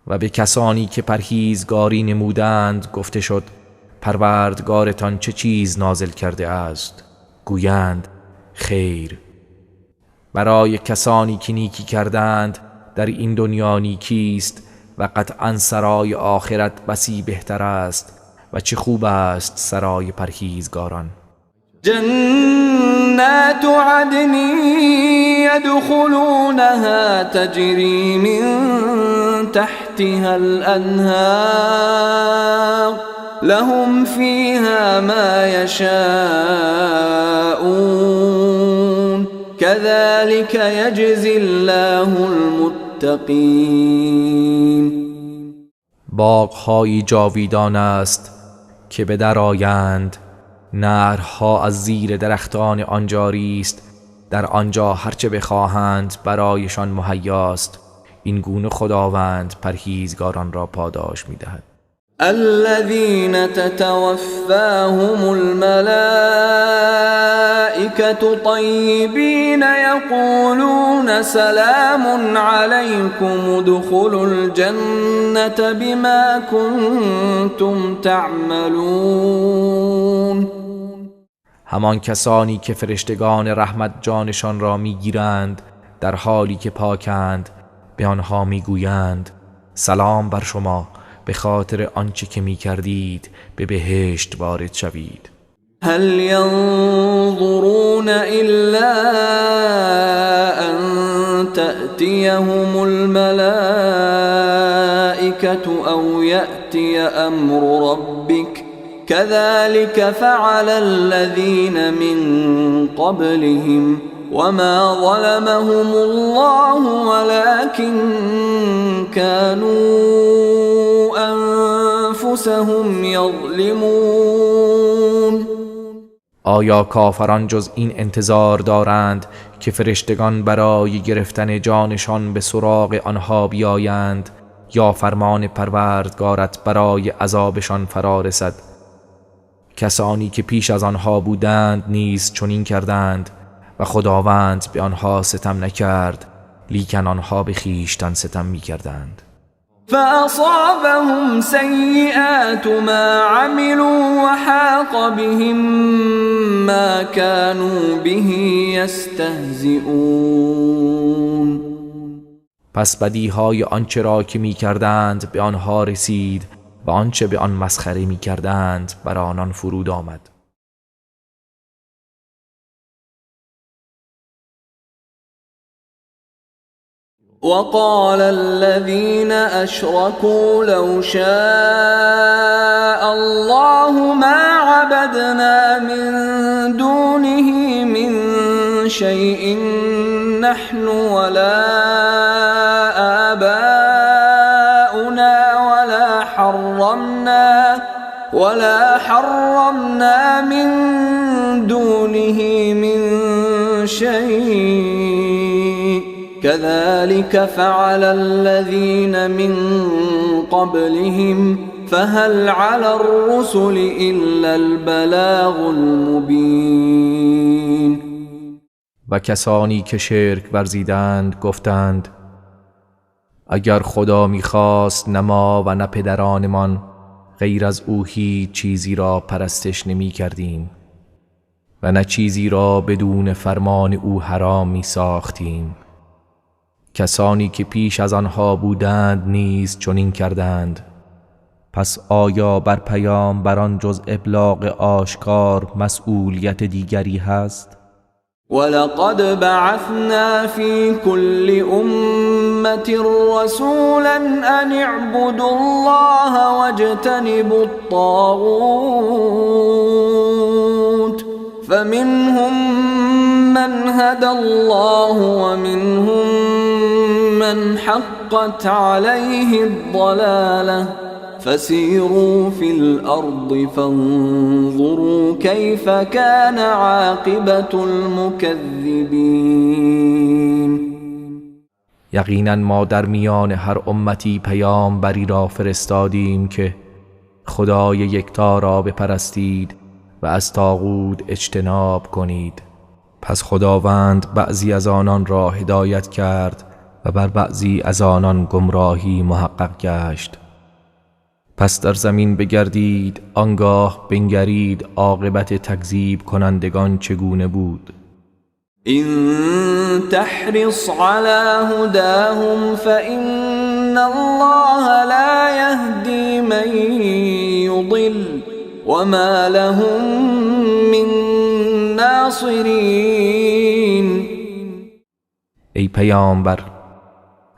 و به کسانی که پرهیزگاری نمودند گفته شد پروردگارتان چه چیز نازل کرده است؟ گویند خیر. برای کسانی که نیکی کردند در این دنیا نیکی است و قطعا سرای آخرت بسی بهتر است و چه خوب است سرای پرهیزگاران. جنات عدن يدخلونها تجری من تحتها الانهار لهم فيها ما يشاءون كذلك يجزي الله المتقین. باغ‌های جاویدان است که به در آیند، نهرها از زیر درختان آن جاری است، در آنجا هرچه بخواهند برایشان مهیاست. این گونه خداوند پرهیزگاران را پاداش می‌دهد. الذين تتوفاهم الملائكة طيبين يقولون سلام عليكم ادخلوا الجنة بما كنتم تعملون. همان کسانی که فرشتگان رحمت جانشان را میگیرند در حالی که پاکند، به آنها میگویند سلام بر شما، به خاطر آنچه که می کردید به بهشت وارد شوید. هل ينظرون إلا أن تأتيهم الملائكة أو يأتي أمر ربك كذلك فعل الذين من قبلهم وما ظلمهم الله ولكن كانوا أنفسهم يظلمون. آیا کافران جز این انتظار دارند که فرشتگان برای گرفتن جانشان به سراغ آنها بیایند یا فرمان پروردگارت برای عذابشان فرا رسد؟ کسانی که پیش از آنها بودند نیز چنین کردند و خداوند به آنها ستم نکرد، لیکن آنها به خویشتن ستم می‌کردند. فأصابهم سیئات ما عملوا وحاق بهم ما كانوا به یستهزئون. پس بدیهای آنچه را که می‌کردند به آنها رسید و آنچه به آن مسخره می‌کردند بر آنان فرود آمد. وقال الذين أشركوا لو شاء الله ما عبدنا من دونه من شيء نحن ولا آباؤنا ولا حرمنا من دونه من شيء كذلك فعل الذين من قبلهم فهل على الرسل إلا البلاغ المبین. و کسانی که شرک ورزیدند گفتند اگر خدا میخواست نه ما و نه پدرانمان غیر از او هیچ چیزی را پرستش نمی کردیم و نه چیزی را بدون فرمان او حرام می ساختیم. کسانی که پیش از آنها بودند نیز چنین کردند. پس آیا بر پیامبران جز ابلاغ آشکار مسئولیت دیگری هست؟ ولقد بعثنا في كل أمة رسولا أن اعبدوا الله واجتنبوا الطاغوت فمنهم من هدى الله ومنهم من حقت عليه الضلالة فسيروا في الأرض فانظروا كيف كان عاقبة المكذبين. یقینا ما در میان هر امتی پیامبری را فرستادیم که خدای یکتا را بپرستید و از طاغوت اجتناب کنید. پس خداوند بعضی از آنان را هدایت کرد و بر بعضی از آنان گمراهی محقق گشت. پس در زمین بگردید، آنگاه بنگرید عاقبت تکذیب کنندگان چگونه بود. إن تحرص على هداهم فإن الله لا يهدي من يضل وما لهم من ناصرين. ای پیامبر،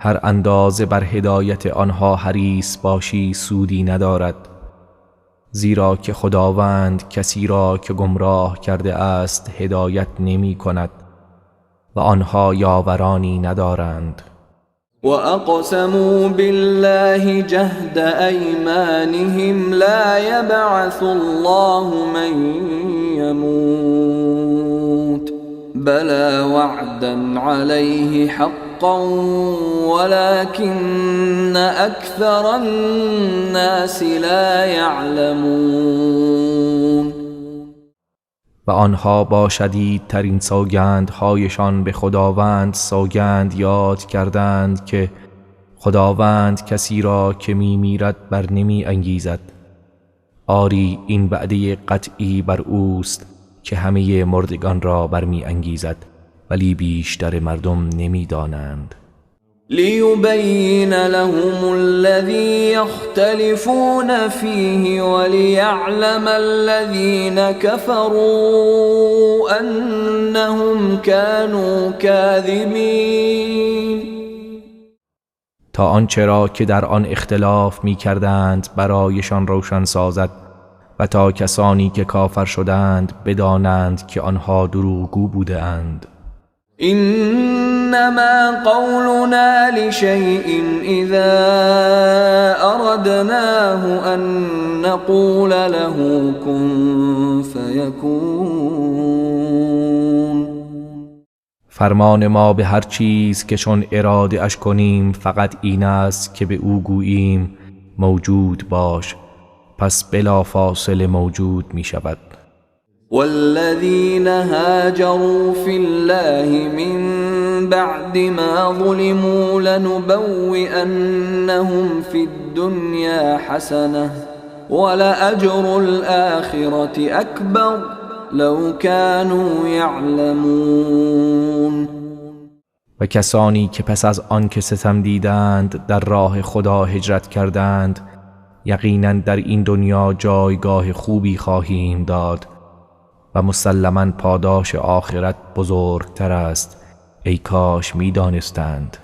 هر اندازه بر هدایت آنها حریص باشی سودی ندارد، زیرا که خداوند کسی را که گمراه کرده است هدایت نمی کند و آنها یاورانی ندارند. وأقسموا بالله جهد أيمانهم لا يبعث الله من يموت بلى وعدا عليه حقا ولكن أكثر الناس لا يعلمون. و آنها با شدیدترین سوگندهایشان به خداوند سوگند یاد کردند که خداوند کسی را که میمیرد بر نمی انگیزد. آری این وعده قطعی بر اوست که همه مردگان را برمی انگیزد، ولی بیشتر مردم نمی دانند. لیبین لهم الذی یختلفون فیه ولیعلم الذین كفروا انهم كانوا کاذبین. تا آنچه را که در آن اختلاف می کردند برایشان روشن سازد و تا کسانی که کافر شدند بدانند که آنها دروغگو بوده اند. انما قولنا لشيء اذا اردناه ان نقول له كن فيكون. فرمان ما به هر چیز که چون اراده اش کنیم فقط این است که به او گوییم موجود باش، پس بلا فاصله موجود می شود. والذین هاجروا فی الله من بعد ما ظلموا لنبوئنهم فی الدنیا حسنة ولأجر الآخرة أکبر لو كانوا یعلمون. و کسانی که پس از آن که ستم دیدند در راه خدا هجرت کردند، یقینا در این دنیا جایگاه خوبی خواهیم داد و مسلماً پاداش آخرت بزرگتر است، ای کاش می دانستند.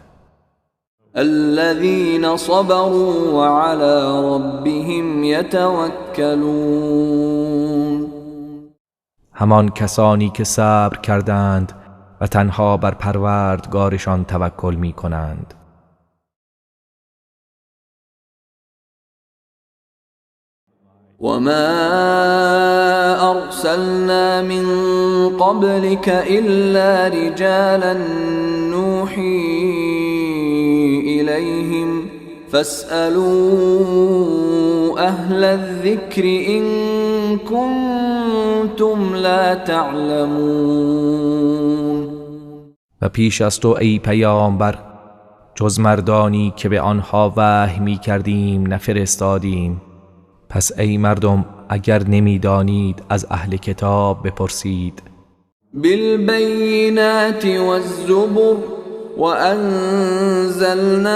الذين صبروا وعلى ربهم يتوكلون. همان کسانی که صبر کردند و تنها بر پروردگارشان توکل می کنند. وما أرسلنا من قبلك إلا رجالا نوحي إليهم فاسألوا أهل الذكر إن كنتم لا تعلمون. و پیش از تو ای پیامبر جز مردانی که به آنها وحی می کردیم نفرستادیم. پس ای مردم اگر نمیدانید از اهل کتاب بپرسید. بالبینات والزبر وأنزلنا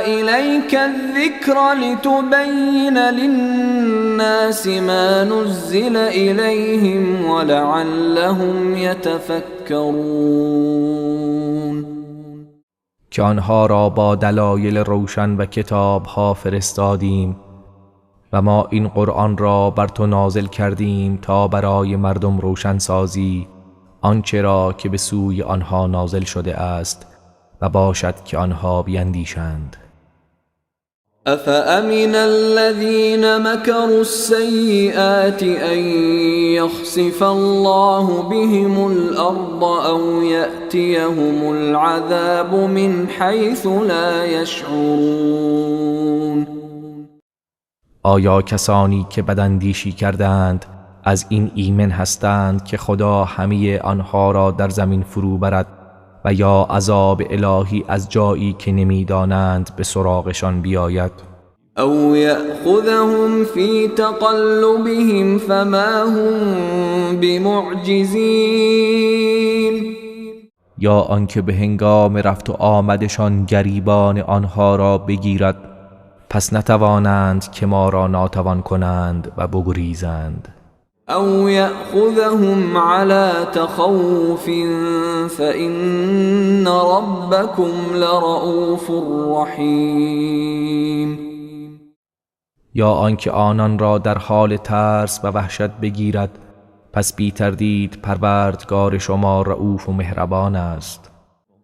إليك الذكر لتبين للناس ما نزل إليهم ولعلهم يتفكرون. که آنها را با دلایل روشن و کتابها فرستادیم و ما این قرآن را بر تو نازل کردیم تا برای مردم روشن سازی آنچه را که به سوی آنها نازل شده است و باشد که آنها بیندیشند. افامن الذين مكروا السيئات ان يخسف الله بهم الارض او يأتيهم العذاب من حيث لا يشعرون. آیا کسانی که بداندیشی کردند از این ایمن هستند که خدا همه آنها را در زمین فرو برد و یا عذاب الهی از جایی که نمیدانند به سراغشان بیاید؟ او یأخذهم فی تقلبهم فما هم بمعجزین. یا آنکه به هنگام رفت و آمدشان گریبان آنها را بگیرد، پس نتوانند که ما را ناتوان کنند و بگریزند. او یأخذهم على تخوف فإن ربكم لرؤوف رحیم. یا آنکه آنان را در حال ترس و وحشت بگیرد، پس بی تردید پروردگار شما رؤوف و مهربان است.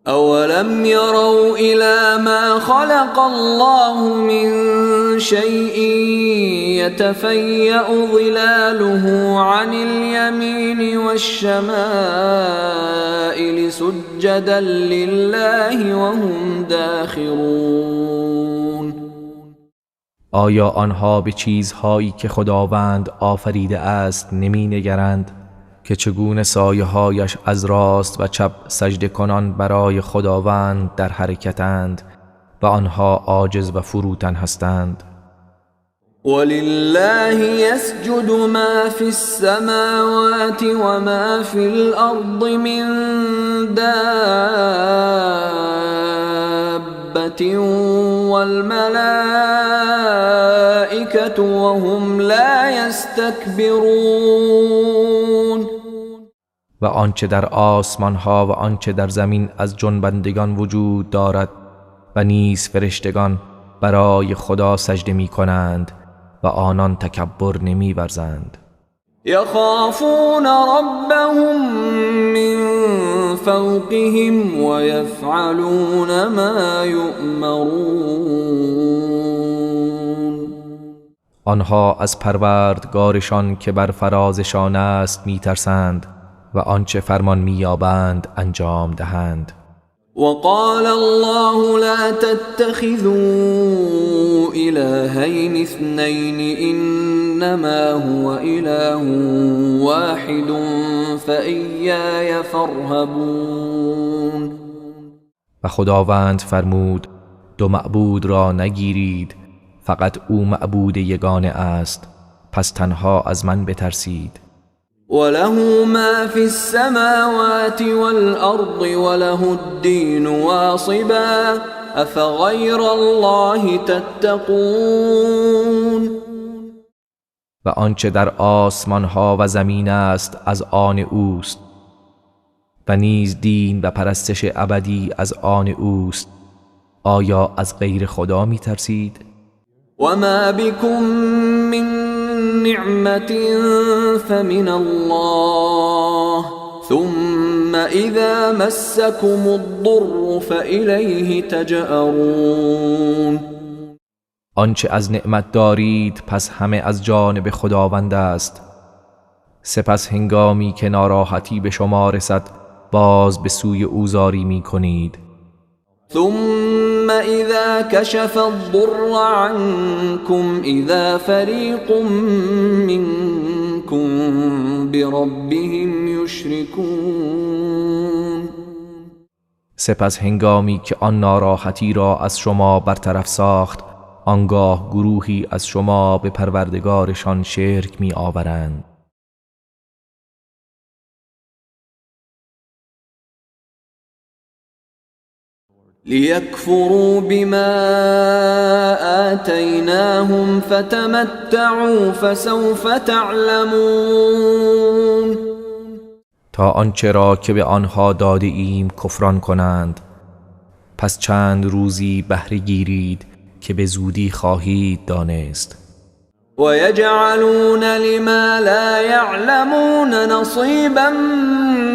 اولم يروا الى ما خلق الله من شيء يتفيأ ظلاله عن اليمين والشمائل سجدا لله وهم داخرون. آیا آنها به چیزهایی که خداوند آفریده است نمی نگرند که چگونه سایه هایش از راست و چپ سجده کنان برای خداوند در حرکتند و آنها عاجز و فروتن هستند؟ ولله يسجد ما في السماوات وما في الأرض من دابة والملائكة وهم لا يستكبرون. و آنچه در آسمان ها و آنچه در زمین از جنبندگان وجود دارد و نیز فرشتگان برای خدا سجده می کنند و آنان تکبر نمی ورزند. یخافون ربهم من فوقهم ویفعلون ما یؤمرون. آنها از پروردگارشان که بر فرازشان است می ترسند و آنچه فرمان می یابند انجام دهند. وقال الله لا تتخذوا إلهين اثنين إنما هو إله واحد فإياي فارهبون. و خداوند فرمود دو معبود را نگیرید، فقط او معبود یگانه است، پس تنها از من بترسید. وله ما في السماوات والأرض وله الدين واصبا أفغير الله تتقون. و آنچه در آسمان ها و زمین است از آن اوست و نیز دین و پرستش ابدی از آن اوست، آیا از غیر خدا می ترسید؟ وما بكم من نعمة فمن الله ثم إذا مسكم الضر فإليه تجأرون. آنچه از نعمت دارید پس همه از جانب خداوند است، سپس هنگامی که ناراحتی به شما رسد باز به سوی او زاری می کنید. ثم إذا كشف الضر عنكم إذا فريق منكم بربهم يشركون. سپس هنگامی که آن ناراحتی را از شما برطرف ساخت، آنگاه گروهی از شما به پروردگارشان شرک می آورند. ليكفروا بما آتيناهم فتمتعوا فسوف تعلمون. تا آنچه را که به آنها داده ایم کفران کنند، پس چند روزی بهره گیرید که به زودی خواهید دانست. ويجعلون لما لا يعلمون نصيبا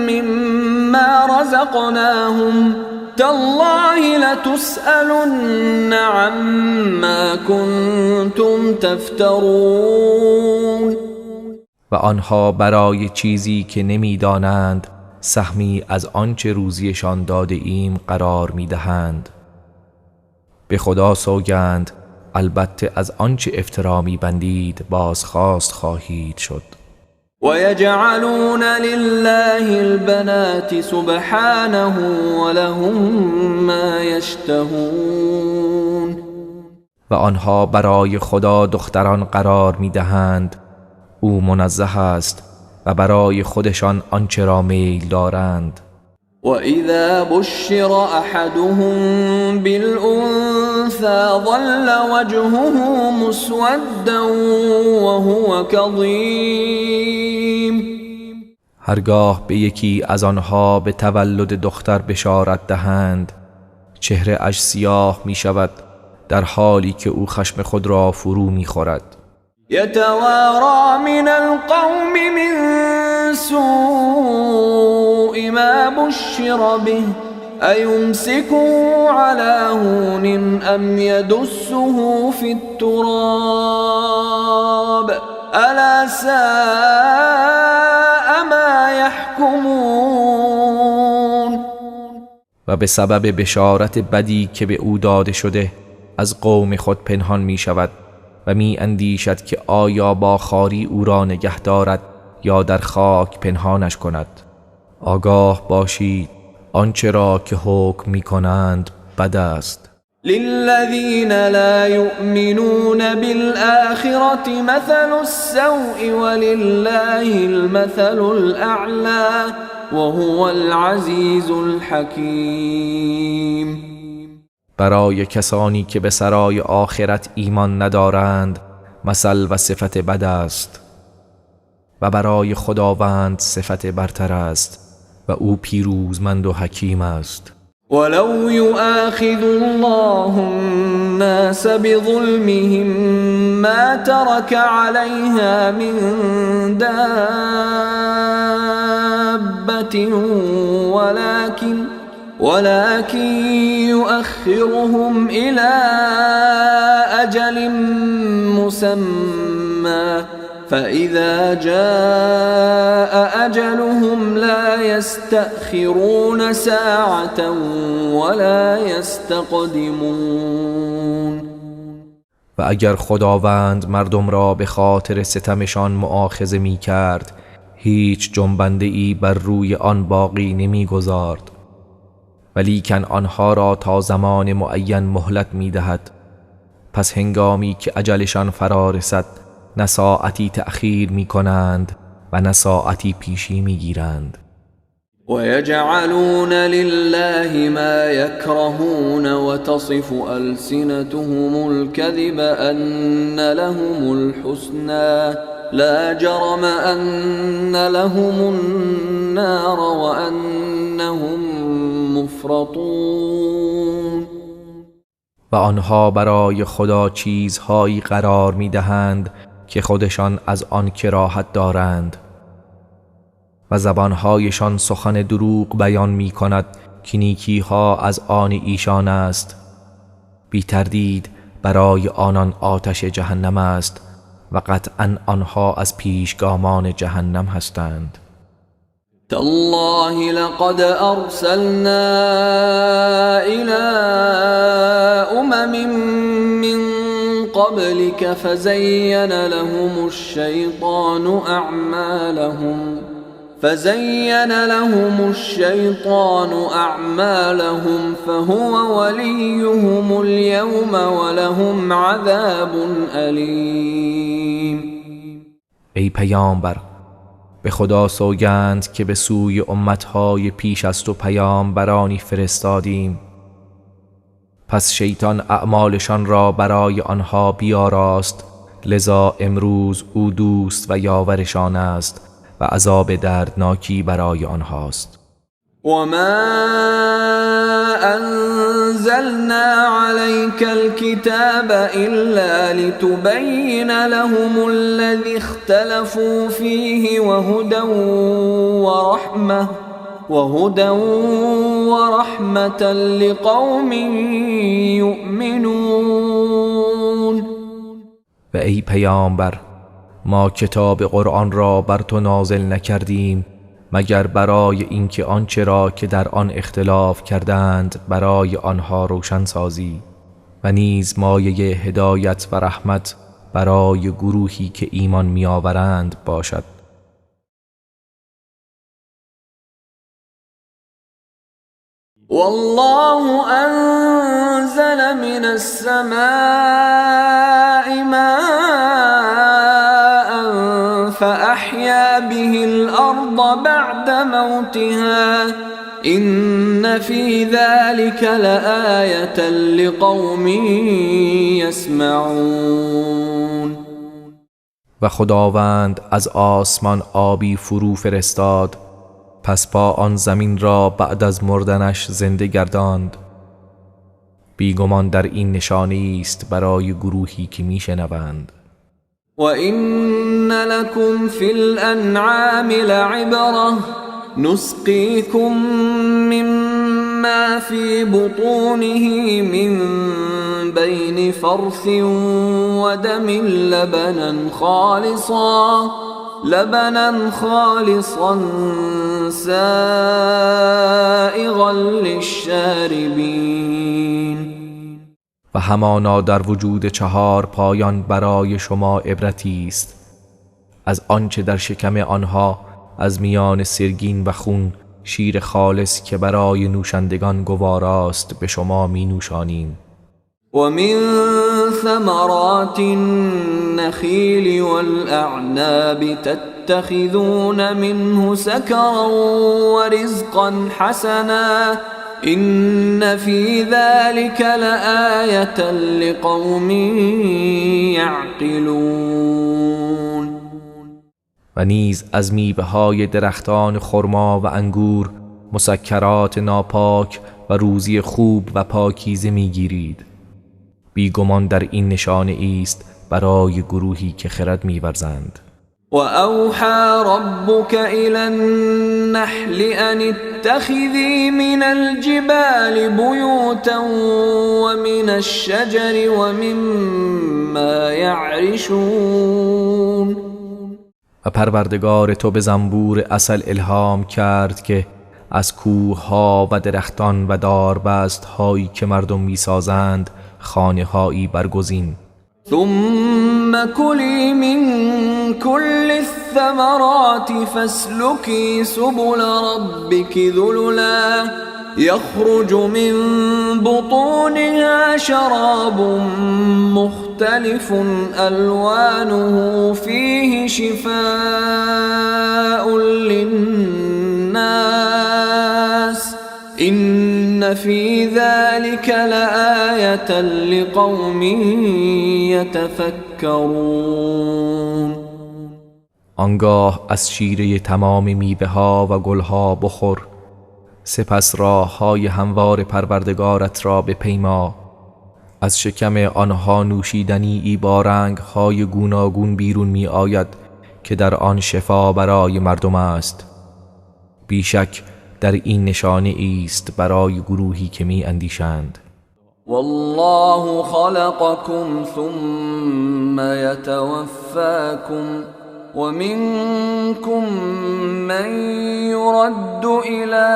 مما رزقناهم تالله لتسألن عما كنتم تفترون. و آنها برای چیزی که نمیدانند سهمی از آنچه روزیشان داده ایم قرار میدهند. به خدا سوگند، البته از آنچه افترا میبندید بازخواست خواهید شد. ويجعلون لله البنات سبحانه ولهم ما يشتهون. و آنها برای خدا دختران قرار میدهند، او منزه است، و برای خودشان آنچه را میل دارند. وإذا بشر أحدهم بالأنثى ظل وجهه مسودا وهو كظيم. هرگاه به یکی از آنها به تولد دختر بشارت دهند، چهره اش سیاه می شود در حالی که او خشم خود را فرو می خورد. يتوارى من القوم من سوء ما بشر به أيمسكه على هون أم يدسه في التراب ألا ساء ما يحكمون. و به سبب بشارت بدی که به او داده شده از قوم خود پنهان می شود و می اندیشد که آیا با خواری او را نگه دارد یا در خاک پنهانش کند. آگاه باشید، آنچه را که حکم می کنند بد است. للذین لا یؤمنون بالآخرة مثل السوء ولله المثل الأعلى وهو العزیز الحکیم. برای کسانی که به سرای آخرت ایمان ندارند مثل و صفت بد است، و برای خداوند صفت برتر است و او پیروزمند و حکیم است. ولو یؤاخذ الله الناس بظلمهم ما ترك عليها من دابة ولكن يؤخرهم إلى أجل مسمى فإذا جاء أجلهم لا يستأخرون ساعة ولا يستقدمون. و اگر خداوند مردم را به خاطر ستمشان مؤاخذه می کرد، هیچ جنبنده ای بر روی آن باقی نمی گذارد، ولیکن آنها را تا زمان معین مهلت می دهد. پس هنگامی که اجلشان فرا رسد، نه ساعتی تأخیر می کنند و نه ساعتی پیشی می گیرند. ويجعلون لله ما يكرهون وتصف ألسنتهم الكذب أن لهم الحسنى لا جرم أن لهم النار وأنهم مفرطون. و آنها برای خدا چیزهایی قرار می دهند که خودشان از آن کراهت دارند، و زبانهایشان سخن دروغ بیان می کند که نیکیها از آن ایشان است. بی تردید برای آنان آتش جهنم است و قطعا آنها از پیشگامان جهنم هستند. تالله لقد ارسلنا الى امم من قبلك فزين لهم الشيطان أعمالهم فهو وليهم اليوم ولهم عذاب أليم. ای پیامبر، به خدا سوگند که به سوی امتهای پیش از تو پیامبرانی فرستادیم، پس شیطان اعمالشان را برای آنها بیاراست، لذا امروز او دوست و یاورشان است و عذاب دردناکی برای آنهاست. وما أنزلنا عليك الكتاب إلا لتبين لهم الذي اختلفوا فيه وهدى ورحمة لقوم يؤمنون. و ای پیامبر، ما کتاب قرآن را بر تو نازل نکردیم مگر برای اینکه آنچه را که در آن اختلاف کردند برای آنها روشن سازی و نیز مایه هدایت و رحمت برای گروهی که ایمان می‌آورند باشد. والله أنزل من السماء ماء فأحيا به الأرض بعد موتها إن في ذلك لآية لقوم يسمعون. و خداوند از آسمان آبی فرو فرستاد، پس با آن زمین را بعد از مردنش زنده گرداند. بیگمان در این نشانه است برای گروهی که میشنوند. وَإِنَّ لَكُمْ فِي الْأَنْعَامِ لَعِبْرَةً نُسْقِيكُم مِّمَّا فِي بُطُونِهِ مِن بَيْنِ فَرْثٍ وَدَمٍ لَبَنًا خَالِصًا سَائِغًا لِلشَّارِبِينَ. و همانا در وجود چهار پایان برای شما عبرتی است، از آنچه در شکم آنها از میان سرگین و خون شیر خالص که برای نوشندگان گواراست به شما می نوشانیم. و من ثمرات النخیل والأعناب تتخذون منه سکرا ورزقا حسنا إن في ذلك لآية لقوم يعقلون. و نیز از میوه‌های درختان خرما و انگور مسکرات ناپاک و روزی خوب و پاکیزه میگیرید. بیگمان در این نشانه است برای گروهی که خرد می‌ورزند. وأوحى ربك إلى النحل أن اتخذي من الجبال بيوتا ومن الشجر ومما يعرشون. و پروردگار تو به زنبور عسل الهام کرد که از کوه‌ها و درختان و داربست هایی که مردم می‌سازند خانه‌هایی برگزین. ثم كلي من كل الثمرات فاسلكي سبل ربك ذللا يخرج من بطونها شراب مختلف ألوانه فيه شفاء للناس إن في ذلك لآية لقوم يتفكرون. آنگاه از شیره تمام میوه‌ها و گلها بخور، سپس راه‌های هموار پروردگارت را بپیما. از شکم آنها نوشیدنی با رنگ‌های گوناگون بیرون می آید که در آن شفا برای مردم است. بیشک در این نشانه ایست برای گروهی که می اندیشند. والله خلقكم ثم يتوفاكم ومنكم من يرد إلى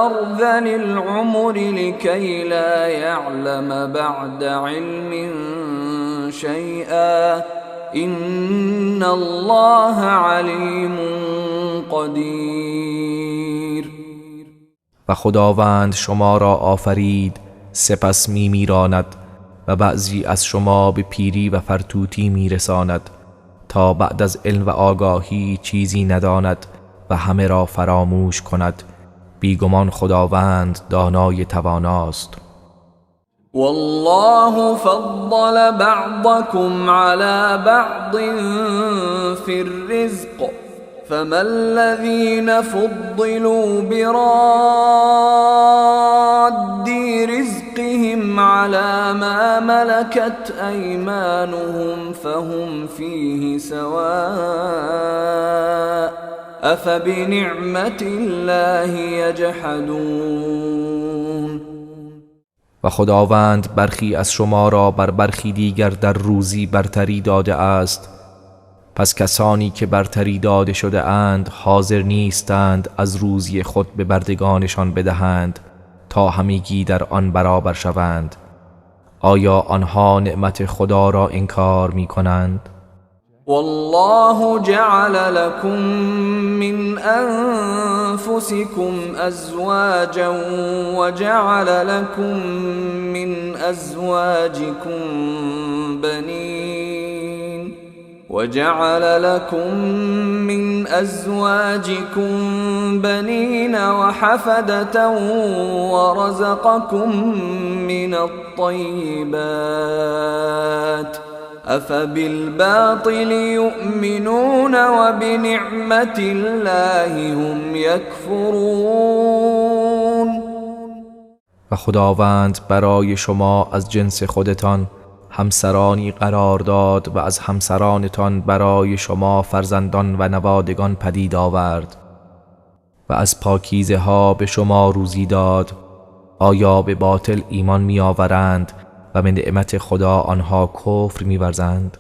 أرذل العمر لكي لا يعلم بعد علم شيئا إن الله علیم قدیر. و خداوند شما را آفرید، سپس میمیراند و بعضی از شما به پیری و فرتوتی میرساند تا بعد از علم و آگاهی چیزی نداند و همه را فراموش کند. بیگمان خداوند دانای تواناست. والله فضل بعضكم على بعض في الرزق فما الذين فضلوا براد رزقهم على ما ملكت أيمانهم فهم فيه سواء أفبنعمة الله يجحدون. و خداوند برخی از شما را بر برخی دیگر در روزی برتری داده است، پس کسانی که برتری داده شده اند حاضر نیستند از روزی خود به بردگانشان بدهند تا همگی در آن برابر شوند. آیا آنها نعمت خدا را انکار می کنند؟ والله جعل لكم من أنفسكم أزواجا وجعل لكم من أزواجكم بنين وجعل لكم من أزواجكم بنين وحفدة ورزقكم من الطيبات أفبالباطل يؤمنون وبنعمة الله هم يكفرون. و خداوند برای شما از جنس خودتان همسرانی قرار داد و از همسرانتان برای شما فرزندان و نوادگان پدید آورد و از پاکیزه ها به شما روزی داد. آیا به باطل ایمان می آورند و به نعمت خدا آنها کفر می ورزند؟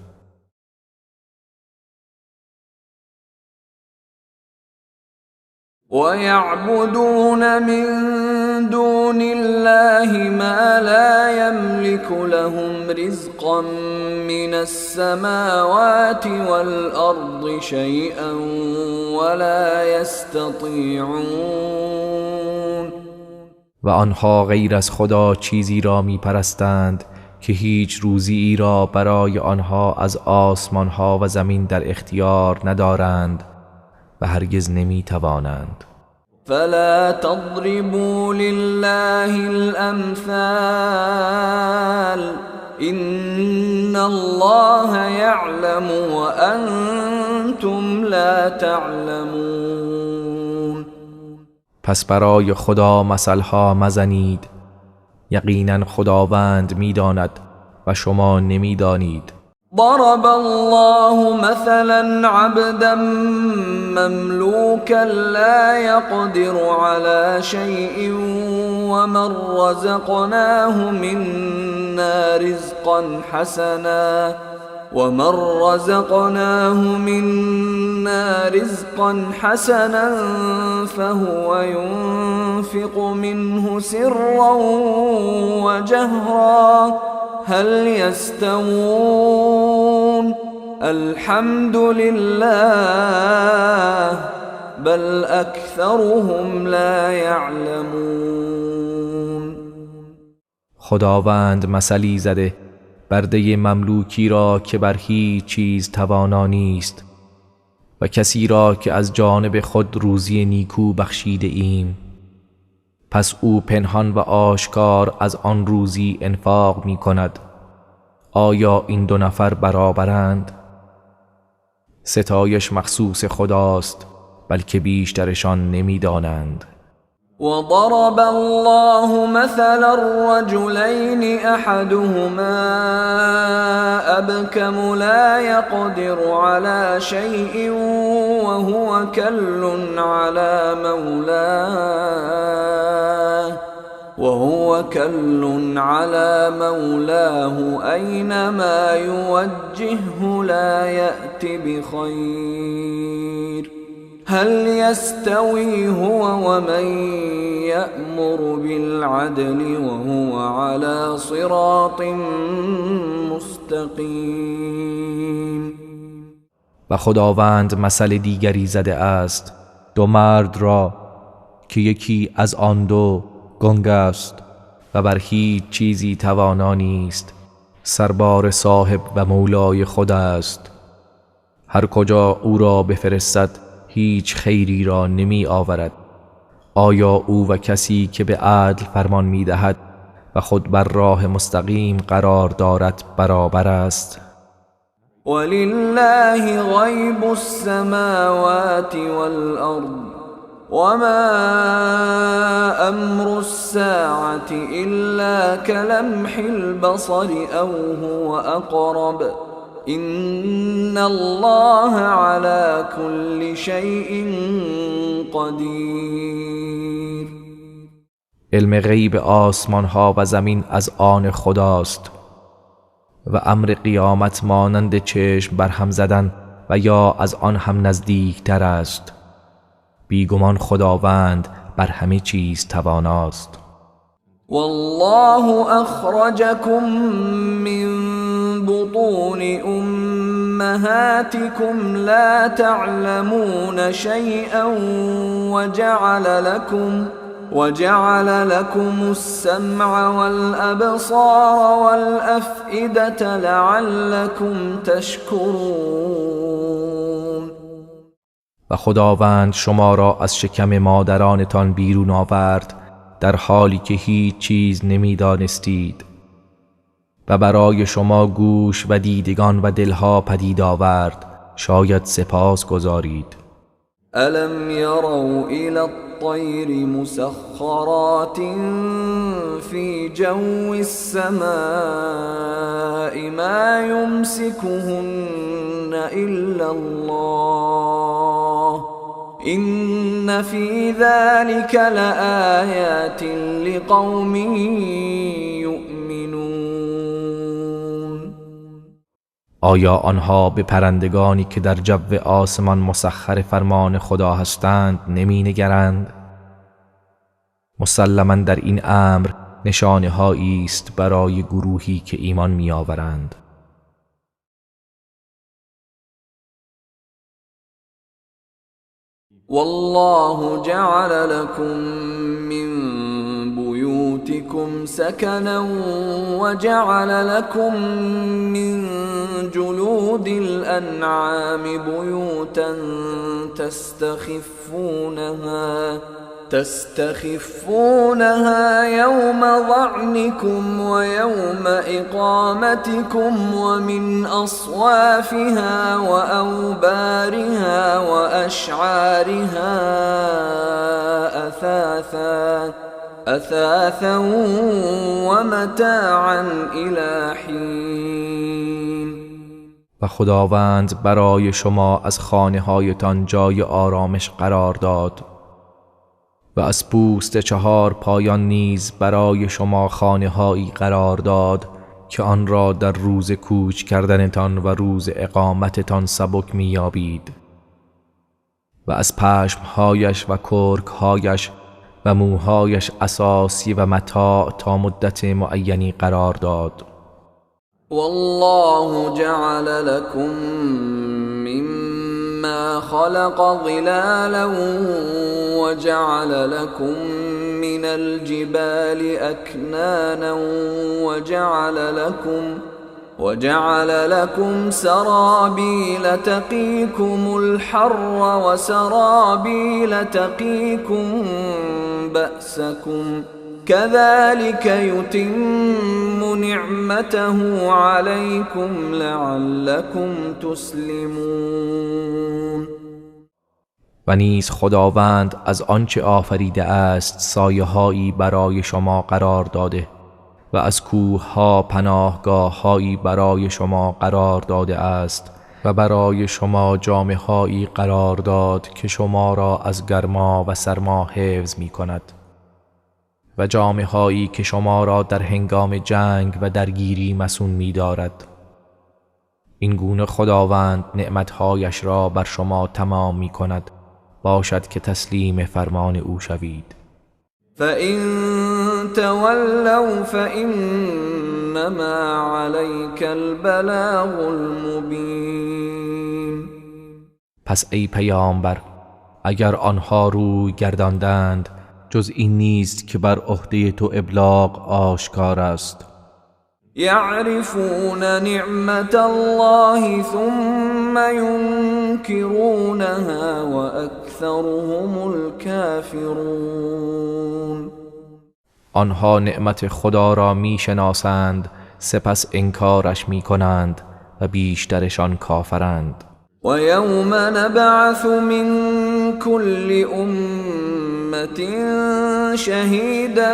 ويعبدون من دون الله ما لا يملك لهم رزقا من السماوات والأرض شيئا ولا يستطيعون. و آنها غیر از خدا چیزی را می پرستند که هیچ روزی را برای آنها از آسمانها و زمین در اختیار ندارند و هرگز نمی توانند. فلا تضربوا لله الأمثال إن الله يعلم وأنتم لا تعلمون. پس برای خدا مثلها مزنید، یقینا خداوند میداند و شما نمیدانید. ضرب الله مثلا عبدا مملوكا لا يقدر على شيء ومن رزقناه منا رزقا حسنا ومن رزقناه منا رزقا حسنا فهو ينفق منه سرا وجهرا هل يستوون الحمد لله بل أكثرهم لا يعلمون. خداوند مثلی زده برده مملوکی را که بر هیچ چیز توانا نیست و کسی را که از جانب خود روزی نیکو بخشیده ایم، پس او پنهان و آشکار از آن روزی انفاق می کند. آیا این دو نفر برابرند؟ ستایش مخصوص خداست، بلکه بیشترشان نمی دانند. وضرب الله مثلا رجلين احدهما ابكم لا يقدر على شيء وهو كل على مولاه اينما يوجهه لا يأت بخير هل يستوي هو ومن يأمر بالعدل وهو على صراط مستقیم. و خداوند مثل دیگری زده است، دو مرد را که یکی از آن دو گنگ است و بر هیچ چیزی توانا نیست، سربار صاحب و مولای خود است، هر کجا او را بفرستد هیچ خیری را نمی آورد. آیا او و کسی که به عدل فرمان می دهد و خود بر راه مستقیم قرار دارد برابر است؟ ولله غیب السماوات والارض وما امر الساعة الا كلمح البصر او هو اقرب ان الله على كل شيء قدیر. علم غیب آسمان ها و زمین از آن خداست و امر قیامت مانند چشم برهم زدن و یا از آن هم نزدیک تر است. بیگمان خداوند بر همه چیز تواناست. والله اخرجكم من بطون امهاتكم لا تعلمون شيئا وجعل لكم السمع والابصار والافئده لعلكم تشكرون. و خداوند شما را از شکم مادرانتان بیرون آورد در حالی که هیچ چیز نمیدانستید و برای شما گوش و دیدگان و دلها پدید آورد، شاید سپاس گزارید. الم يروا الى الطير مسخرات في جو السماء ما يمسكهن الا الله ان في ذلك لآيات لقوم يؤمنون. آیا آنها به پرندگانی که در جو آسمان مسخر فرمان خدا هستند نمی نگرند؟ مسلما در این امر نشانه هایی است برای گروهی که ایمان می آورند. والله جعل لكم من بيوتكم سكنا وجعل لكم من جلود الأنعام بيوتا تستخفونها يوم ظعنكم ويوم إقامتكم ومن أصوافها وأوبارها وأشعارها أثاثا ومتاعا إلى حين. و خداوند برای شما از خانه هایتان جای آرامش قرار داد و از پوست چهار پایان نیز برای شما خانه هایی قرار داد که آن را در روز کوچ کردنتان و روز اقامتتان سبک می‌یابید و از پشمهایش و کرکهایش و موهایش اساسی و متاع تا مدت معینی قرار داد. والله جعل لكم مما خلق ظلالا وجعل لكم من الجبال أكنانا وجعل لكم سرابيل تقيكم الحر وسرابيل تقيكم بأسكم كذلك يتم نعمته عليكم لعلكم تسلمون. و نیز خداوند از آنچه آفریده است سایه‌هایی برای شما قرار داده و از کوه‌ها پناهگاه‌هایی برای شما قرار داده است و برای شما جامه‌هایی قرار داد که شما را از گرما و سرما حفظ می‌کند و جامه‌هایی که شما را در هنگام جنگ و درگیری مصون می‌دارد. این گونه خداوند نعمت‌هایش را بر شما تمام می‌کند، باشد که تسلیم فرمان او شوید. فَإِن تَوَلَّوْا فَإِنَّمَا عَلَيْكَ الْبَلَاغُ الْمُبِينُ. پس ای پیامبر، اگر آنها روی گرداندند جز این نیست که بر عهده تو ابلاغ آشکار است. یعرفون نعمت الله ثم ینکرونها واکثرهم الکافرون. آنها نعمت خدا را میشناسند، سپس انکارش میکنند و بیشترشان کافرند. و یوم نبعث من كل امة شهیدا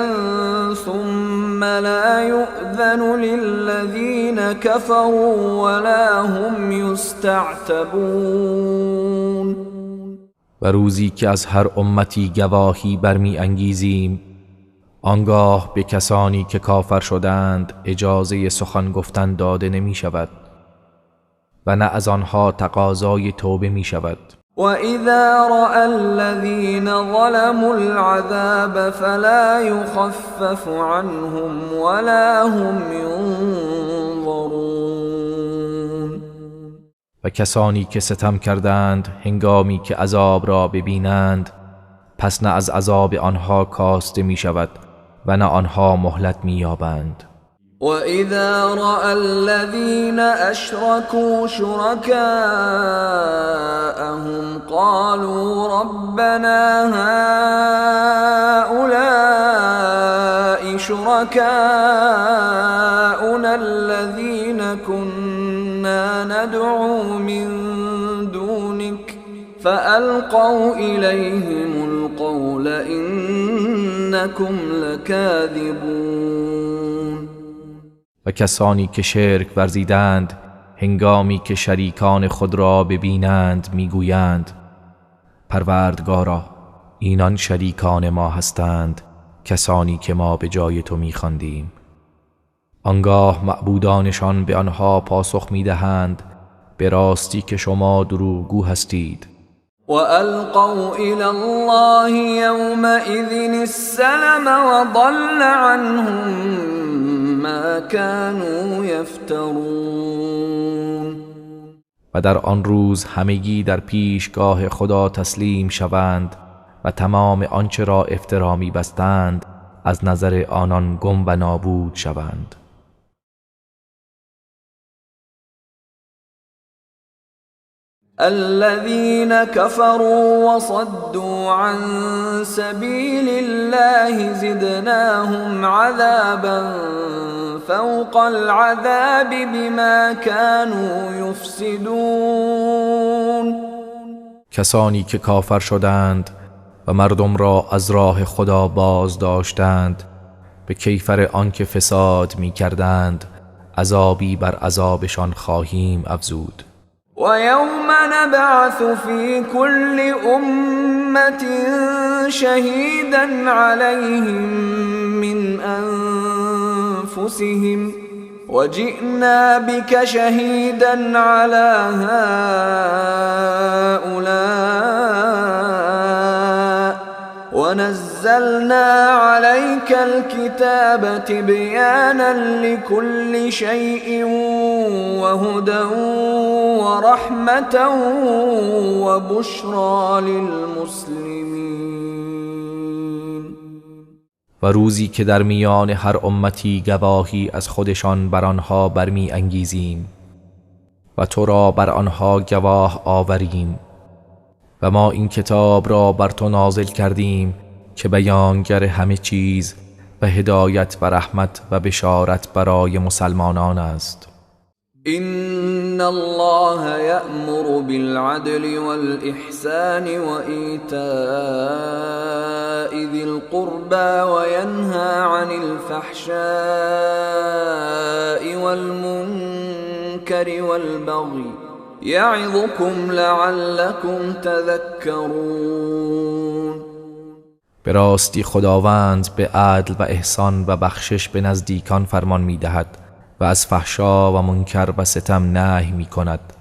ثم لا یؤذن للذین كفروا ولا هم یستعتبون. و روزی که از هر امتی گواهی برمی انگیزیم، آنگاه به کسانی که کافر شدند اجازه سخن گفتن داده نمی شود و نه از آنها تقاضای توبه می شود. و اذا رأى الذين ظلموا العذاب فلا يخفف عنهم ولا هم ينظرون. و کسانی که ستم کردند هنگامی که عذاب را ببینند، پس نه از عذاب آنها کاسته می شود و نه آنها مهلت می یابند. و اذا رأى الذين اشركوا شركاءهم قالوا ربنا هؤلاء شركاؤنا الذين كنا ندعو من دونك فألقوا إليهم القول إنكم لكاذبون. و کسانی که شرک ورزیدند هنگامی که شریکان خود را ببینند میگویند پروردگارا، اینان شریکان ما هستند، کسانی که ما به جای تو میخواندیم. آنگاه معبودانشان به آنها پاسخ میدهند به راستی که شما دروغگو هستید. و القوا الى الله یومئذ السلم و ضل عنهم ما كانوا یفترون. و در آن روز همگی در پیشگاه خدا تسلیم شوند و تمام آنچه را افترا می‌بستند از نظر آنان گم و نابود شوند. الذين كفروا وصدوا عن سبيل الله زدناهم عذابا فوق العذاب بما كانوا يفسدون. کسانی که کافر شدند و مردم را از راه خدا باز داشتند، به کیفر آنکه فساد می کردند عذابی بر عذابشان خواهیم افزود. و یوم نبعث فی كل امة شهیدا علیهم من انفسهم وجئنا بك شهیدا علی هؤلاء ونزلنا عليك الكتاب تبيانا لكل شيء وهدى ورحمة وبشرى للمسلمين. و روزی که در میان هر امتی گواهی از خودشان بر آنها برمی انگیزیم و تو را بر آنها گواه آوریم و ما این کتاب را بر تو نازل کردیم که بیانگر همه چیز و هدایت و رحمت و بشارت برای مسلمانان است. ان الله یأمر بالعدل والإحسان وإیتاء ذی القربى وینهى عن الفحشاء والمنکر والبغی یعظکم لعلکم تذکرون. به راستی خداوند به عدل و احسان و بخشش به نزدیکان فرمان می‌دهد و از فحشا و منکر و ستم نهی می‌کند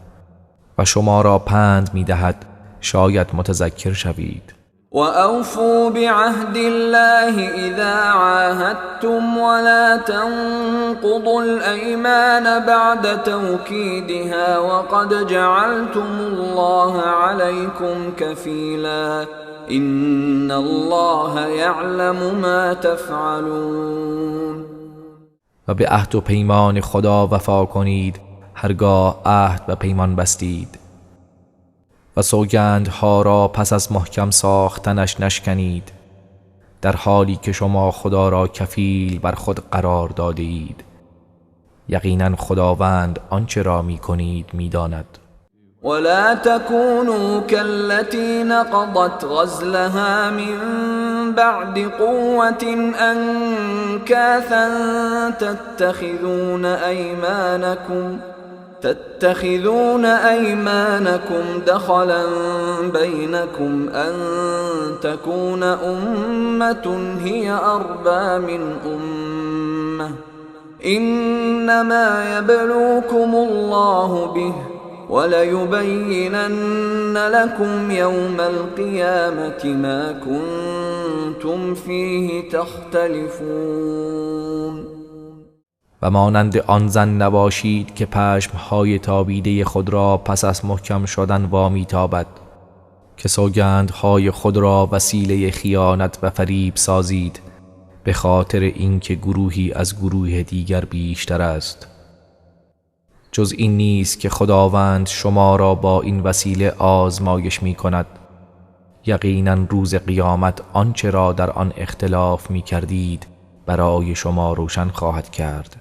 و شما را پند می‌دهد شاید متذکر شوید. و اوفوا بعهد الله اذا عاهدتم ولا تنقضوا الایمان بعد توکیدها وقد جعلتم الله علیکم کفیلا ان الله یعلم ما تفعلون. و به عهد و پیمان خدا وفا کنید هرگاه عهد و پیمان بستید و سوگندها را پس از محکم ساختنش نشکنید، در حالی که شما خدا را کفیل بر خود قرار داده اید. یقینا خداوند آنچه را میکنید میداند. ولا تكونوا كالتي نقضت غزلها من بعد قوة أنكاثا تتخذون أيمانكم دخلا بينكم أن تكون أمة هي أربى من أمة إنما يبلوكم الله به وليبينن لكم يوم القيامة ما كنتم فيه تختلفون. و مانند آن زن نباشید که پشمهای تابیده خود را پس از محکم شدن وامی تابد، که سوگندهای خود را وسیله خیانت و فریب سازید به خاطر اینکه گروهی از گروه دیگر بیشتر است. جز این نیست که خداوند شما را با این وسیله آزمایش می کند. یقینا روز قیامت آنچه را در آن اختلاف می کردید برای شما روشن خواهد کرد.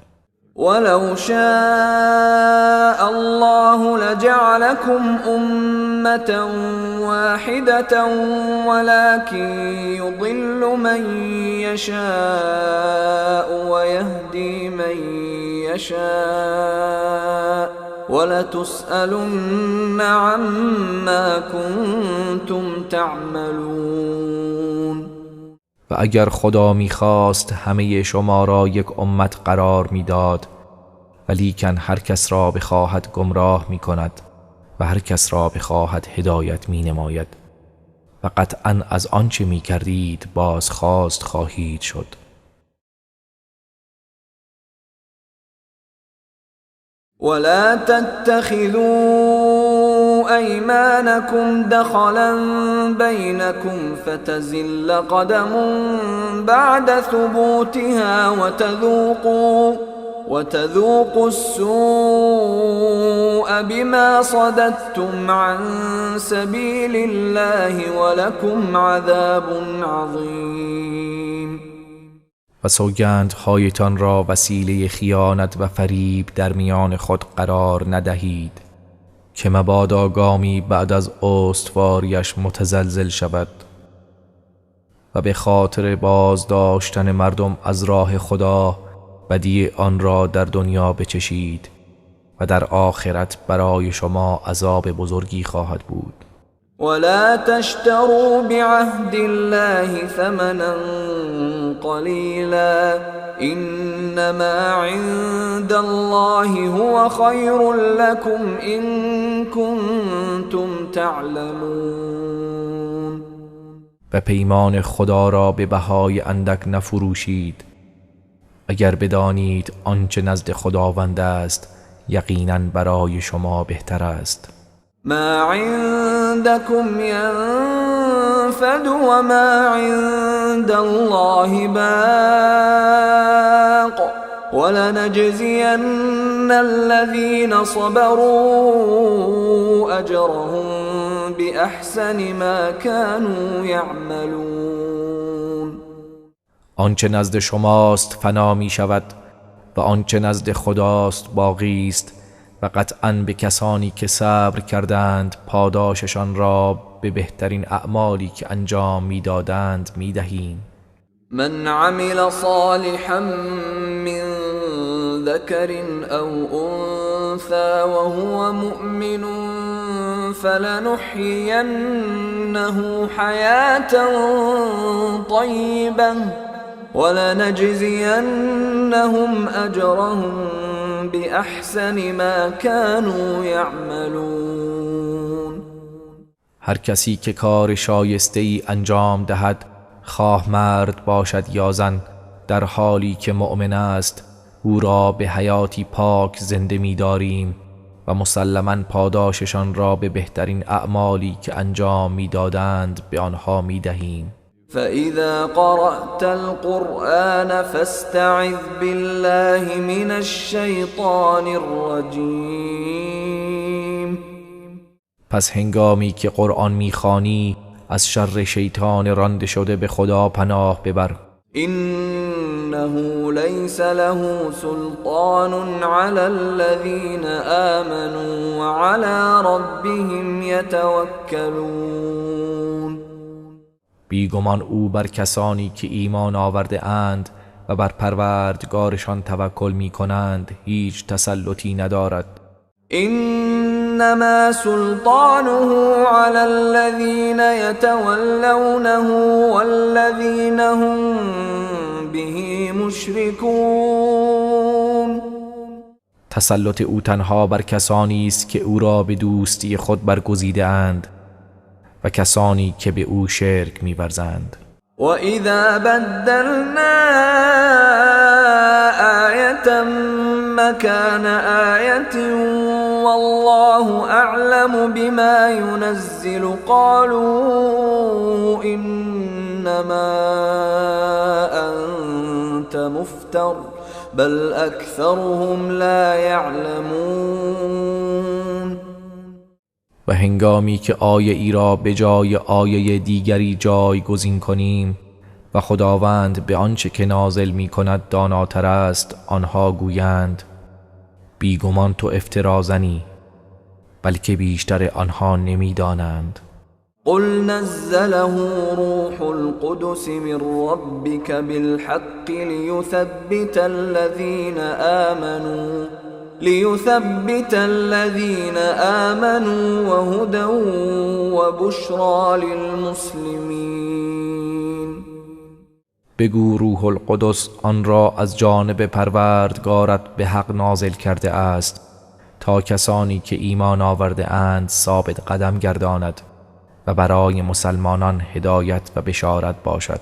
ولو شاء الله لجعلكم أمة واحدة ولكن يضل من يشاء ويهدي من يشاء ولتسألن عما كنتم تعملون. و اگر خدا می‌خواست همه شما را یک امت قرار می‌داد، ولیکن هر کس را بخواهد گمراه می‌کند و هر کس را بخواهد هدایت می‌نماید و قطعاً از آنچه می‌کردید بازخواست خواهید شد. ولا تتخذوا أيمانكم دخلا بينكم فتزل قدم بعد ثبوتها وتذوقوا السوء بما صددتم عن سبيل الله ولكم عذاب عظيم. و سوگندهایتان را وسیله خیانت و فریب در میان خود قرار ندهید که مبادا گامی بعد از استواریش متزلزل شود و به خاطر بازداشتن مردم از راه خدا بدی آن را در دنیا بچشید و در آخرت برای شما عذاب بزرگی خواهد بود. ولا تشتروا بعهد الله ثمنا قليلا إنما عند الله هو خير لكم إن كنتم تعلمون. و پیمان خدا را به بهای اندک نفروشید، اگر بدانید آنچه نزد خداوند است یقینا برای شما بهتر است. ما عندكم ينفد وما عند الله باق ولنجزين الذين صبروا أجرهم بأحسن ما كانوا يعملون. آنچه نزد شماست فنا می شود و آنچه نزد خداست باقی است و قطعاً به کسانی که صبر کردند پاداششان را به بهترین اعمالی که انجام میدادند میدهیم. من عمل صالحا من ذكر او انثى وهو مؤمن فلنحيينه حياة طيبة ولنجزينهم اجرهم بأحسن ما كانوا يعملون. هر کسی که کار شایسته‌ای انجام دهد، خواه مرد باشد یا زن، در حالی که مؤمن است، او را به حیاتی پاک زنده می‌داریم و مسلماً پاداششان را به بهترین اعمالی که انجام می‌دادند به آنها می‌دهیم. فإذا قرأت القرآن فاستعذ بالله من الشیطان الرجیم. پس هنگامی که قرآن می‌خوانی از شر شیطان رانده شده به خدا پناه ببر. انه ليس له سلطان على الذين آمنوا وعلى ربهم يتوكلون. بیگمان او بر کسانی که ایمان آورده اند و بر پروردگارشان توکل می کنند هیچ تسلطی ندارد. انما سلطانه على الذين يتولونه والذين هم به مشركون. تسلط او تنها بر کسانی است که او را به دوستی خود برگزیده اند و کسانی که به او شرک می‌ورزند. وَإِذَا بَدَّلْنَا آیَةً مَّكَانَ آیَةٍ وَاللَّهُ أَعْلَمُ بِمَا يُنَزِّلُ قَالُوا إِنَّمَا أَنْتَ مُفْتَرٍ بَلْ أَكْثَرُهُمْ لَا يَعْلَمُونَ. و هنگامی که آیه ای را به جای آیه دیگری جایگزین کنیم و خداوند به آنچه که نازل می کند داناتر است، آنها گویند بیگمان تو افترازنی، بلکه بیشتر آنها نمی دانند. قل نزله روح القدس من ربك بالحق ليثبت الذين آمنوا وهدى وبشرى للمسلمين. بگو روح القدس آن را از جانب پروردگارت به حق نازل کرده است تا کسانی که ایمان آورده اند ثابت قدم گرداند و برای مسلمانان هدایت و بشارت باشد.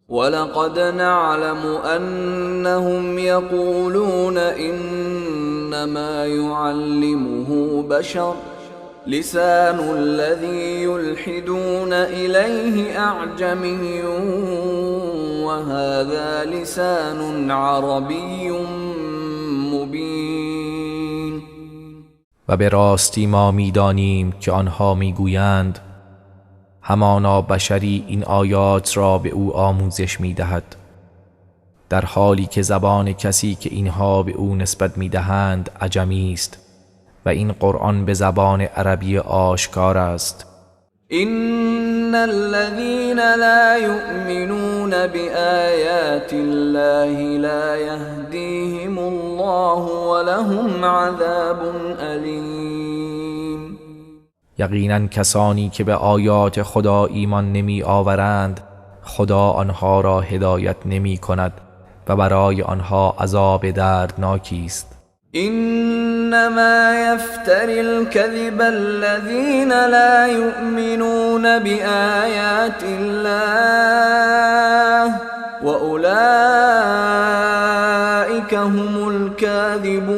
ولقد نعلم أنهم يقولون إنما يعلمه بشر لسان الذي يلحدون إليه أعجمي وهذا لسان عربي مبين. و به راستی ما می‌دانیم که آنها می‌گویند همانا بشری این آیات را به او آموزش می‌دهد، در حالی که زبان کسی که اینها به او نسبت می‌دهند عجمی است و این قرآن به زبان عربی آشکار است. إن الذين لا يؤمنون بآيات الله لا يهديهم الله ولهم عذاب أليم. یقینا کسانی که به آیات خدا ایمان نمی آورند خدا آنها را هدایت نمی کند و برای آنها عذاب دردناکی است. إنما يفتري الكذب الذين لا يؤمنون بآيات الله وأولئك هم الكاذبون.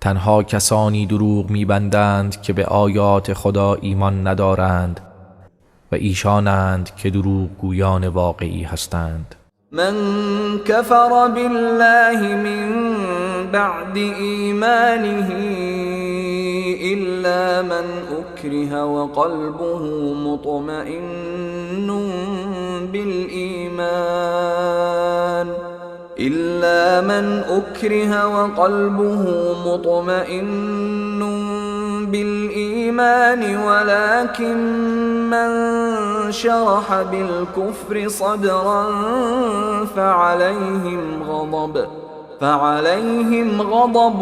تنها کسانی دروغ می‌بندند که به آیات خدا ایمان ندارند و ایشانند که دروغ گویان واقعی هستند. من كفر بالله من بعد ایمانه إلا من أكره وقلبه مطمئن بالإيمان إلا من أكره وقلبه مطمئن بالإيمان ولكن من شرح بالكفر صدرا فعليهم غضب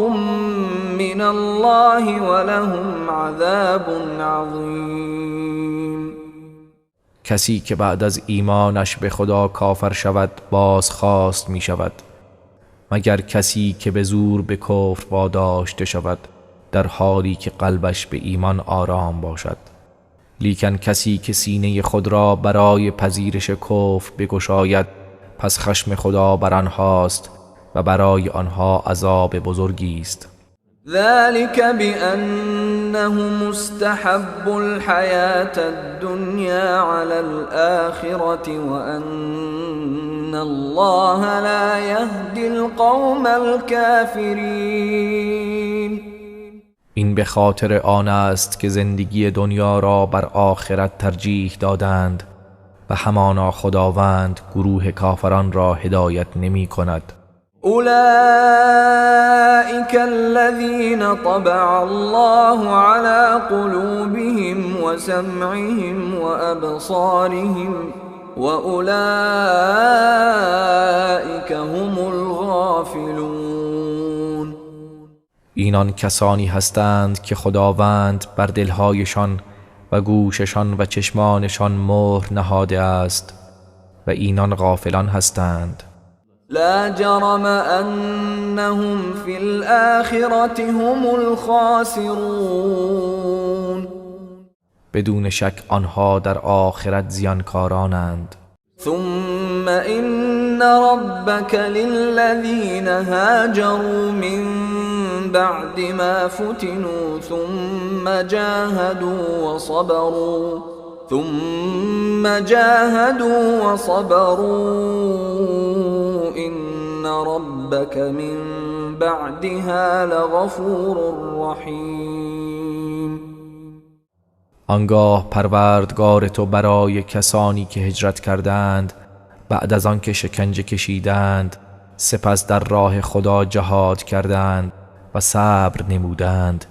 من الله ولهم عذاب عظیم. کسی که بعد از ایمانش به خدا کافر شود بازخواست می شود، مگر کسی که به زور به کفر واداشته شود در حالی که قلبش به ایمان آرام باشد. لیکن کسی که سینه خود را برای پذیرش کفر بگشاید پس خشم خدا بر آنهاست و برای آنها عذاب بزرگی است. ذلك بأنهم بأنهم استحبوا الحياة الدنيا على الآخرة وأن الله لا يهدي القوم الكافرين. این به خاطر آن است که زندگی دنیا را بر آخرت ترجیح دادند و همانا خداوند گروه کافران را هدایت نمی کند. أولئك الذين طبع الله على قلوبهم وسمعهم وأبصارهم وأولئك هم الغافلون. اینان کسانی هستند که خداوند بر دلهایشان و گوششان و چشمانشان مهر نهاده است و اینان غافلان هستند. لا جرم انهم فی الآخرة هم الخاسرون. بدون شک آنها در آخرت زیانکارانند. ثم إن ربك للذين هاجروا من بعد ما فتنوا ثم جاهدوا وصبروا إن ربك من بعدها لغفور رحیم. آنگاه پروردگار تو برای کسانی که هجرت کردند بعد از آن که شکنجه کشیدند، سپس در راه خدا جهاد کردند و صبر نمودند،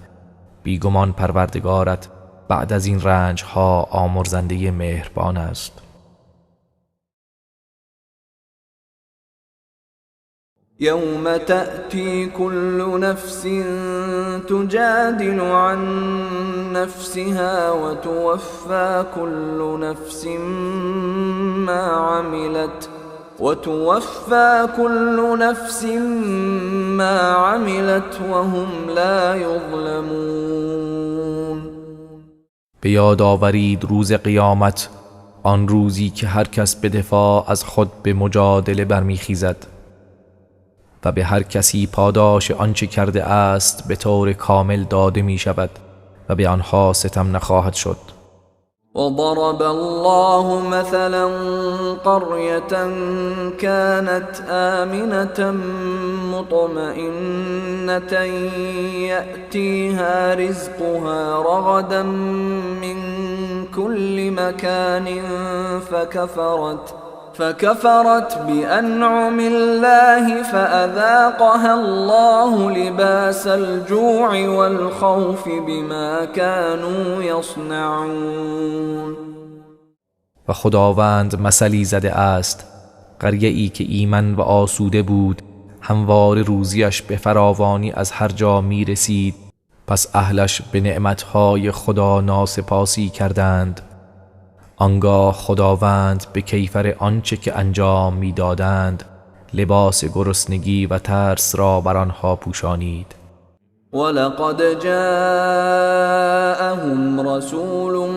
بیگمان پروردگارت بعد از این رنجها آمرزنده مهربان است. یوم تأتی كل نفس تجادل عن نفسها وتوفى كل نفس ما عملت وهم لا يظلمون. به یاد آورید روز قیامت، آن روزی که هر کس به دفاع از خود به مجادله برمیخیزد و به هر کسی پاداش آنچه کرده است به طور کامل داده می شود و به آنها ستم نخواهد شد. وضرب الله مثلا قرية كانت آمنة مطمئنة يأتيها رزقها رغدا من كل مكان فكفرت بأنعم الله فأذاقها الله لباس الجوع والخوف بما كانوا يصنعون. و خداوند مثلی زده است قریه ای که ایمن و آسوده بود، همواره روزیش به فراوانی از هر جا می رسید، پس اهلش به نعمتهای خدا ناسپاسی کردند. آنگاه خداوند به کیفر آنچه که انجام می‌دادند لباس گرسنگی و ترس را بر آنها پوشانید. ولقد جاءهم رسول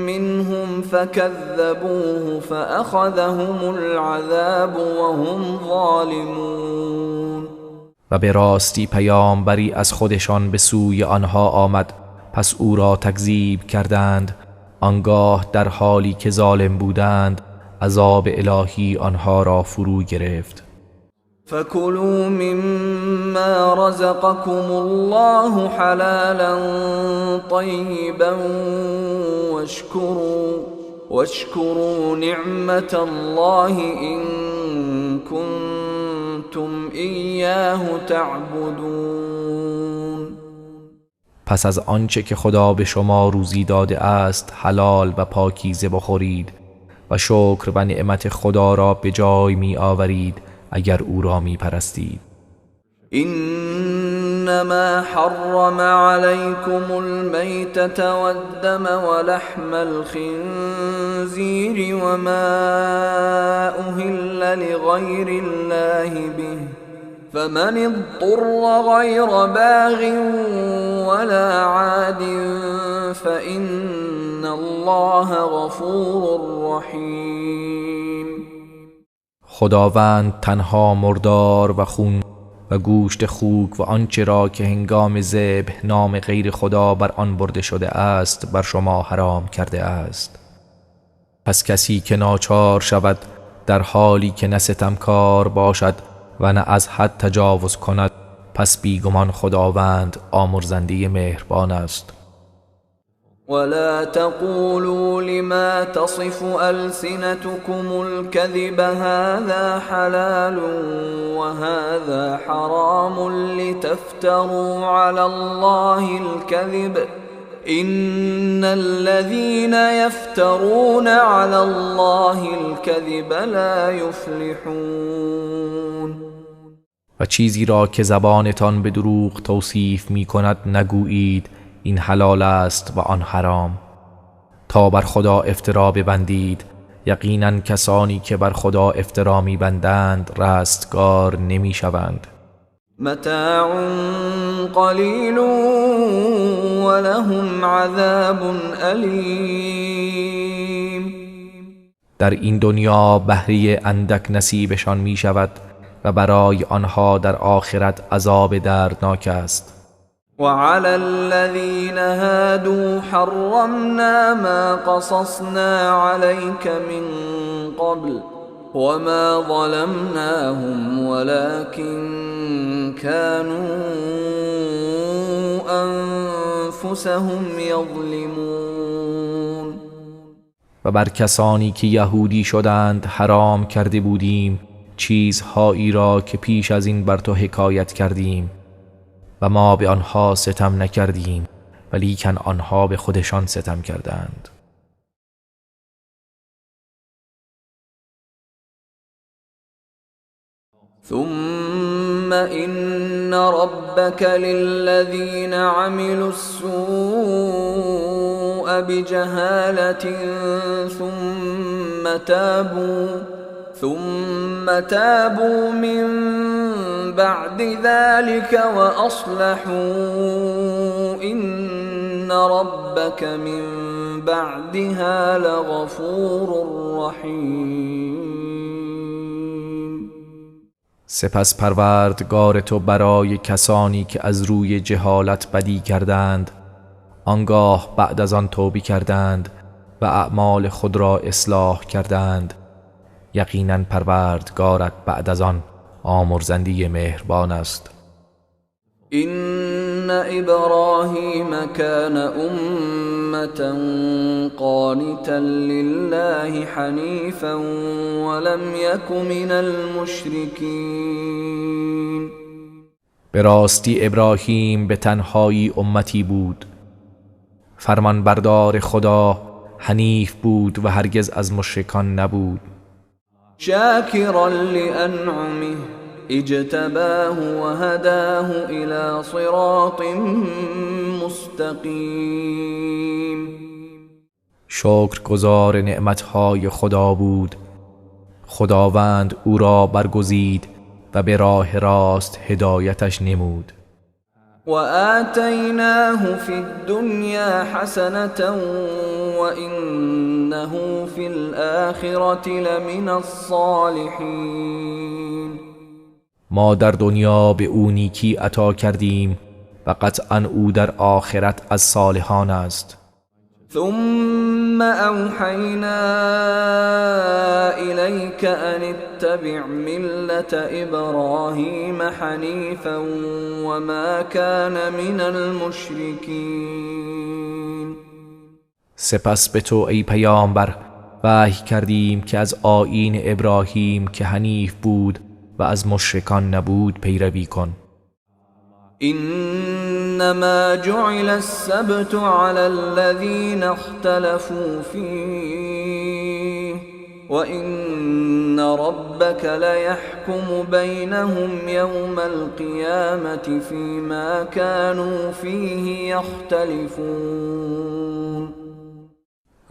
منهم فكذبوه فأخذهم العذاب وهم ظالمون. و به راستی پیامبری از خودشان به سوی آنها آمد، پس او را تکذیب کردند. آنگاه در حالی که ظالم بودند عذاب الهی آنها را فرو گرفت. فکلوا مما رزقكم الله حلالا طیبا واشکروا نعمت الله ان کنتم ایاه تعبدون. پس از آنچه که خدا به شما روزی داده است حلال و پاکیزه بخورید و شکر و نعمت خدا را به جای می آورید اگر او را می پرستید. انما حرم علیکم المیتة والدم ولحم الخنزیر وما اهل لغیر الله به فمن اضطر غیر باغ ولا عاد فإن الله غفور رحیم. خداوند تنها مردار و خون و گوشت خوک و آنچه را که هنگام ذبح نام غیر خدا بر آن برده شده است بر شما حرام کرده است. پس کسی که ناچار شود در حالی که نه ستمکار باشد و نه از حد تجاوز کند، پس بیگمان خداوند آمرزنده مهربان است. ولا تقولوا لما تصف ألسنتكم الكذب هذا حلال وهذا حرام لتفتروا على الله الكذب إن الذين يفترون على الله الكذب لا يفلحون. و چیزی را که زبانتان به دروغ توصیف می کند نگویید این حلال است و آن حرام، تا بر خدا افترا ببندید. یقینا کسانی که بر خدا افترا میبندند رستگار نمیشوند. متاع قلیل ولهم عذاب الیم. در این دنیا بهره اندک نصیبشان میشود و برای آنها در آخرت عذاب دردناک است. وعلى الذين هادوا حرمنا ما قصصنا عليك من قبل وما ظلمناهم ولكن كانوا أنفسهم يظلمون. و بر کسانی که یهودی شدند حرام کرده بودیم چیزهایی را که پیش از این بر تو حکایت کردیم و ما به آنها ستم نکردیم، ولیکن آنها به خودشان ستم کردند. ثم إن ربك للذين عملوا السوء بجهالة ثم تابوا من بعد ذلك وأصلحوا إن ربك من بعدها لغفور رحیم. سپس پروردگار تو برای کسانی که از روی جهالت بدی کردند، آنگاه بعد از آن توبه کردند و اعمال خود را اصلاح کردند، یقینا پروردگارت بعد از آن آمرزنده مهربان است. إن إبراهیم كان أمة قانتا لله حنیفا ولم يك من المشرکین. به راستی ابراهیم به تنهایی امتی بود، فرمانبردار خدا، حنیف بود و هرگز از مشرکان نبود. شاکرا لأنعمه اجتباه وهداه إلى صراط مستقیم. شکرگزار نعمتهای خدا بود، خداوند او را برگزید و به راه راست هدایتش نمود. وآتیناه فی الدنیا حسنة وإنه فی الآخرة لمن الصالحین. ما در دنیا به او نیکی عطا کردیم و قطعا او در آخرت از صالحان است. ثم اوحینا الیک ان اتبع ملة ابراهیم حنیفا وما کان من المشرکین. سپس به تو ای پیامبر وحی کردیم که از آیین ابراهیم که حنیف بود و از مشرکان نبود پیروی کن. انما جعل السبت على الذين اختلفوا فيه وان ربك ليحكم بينهم يوم القيامة فيما كانوا فيه يختلفون.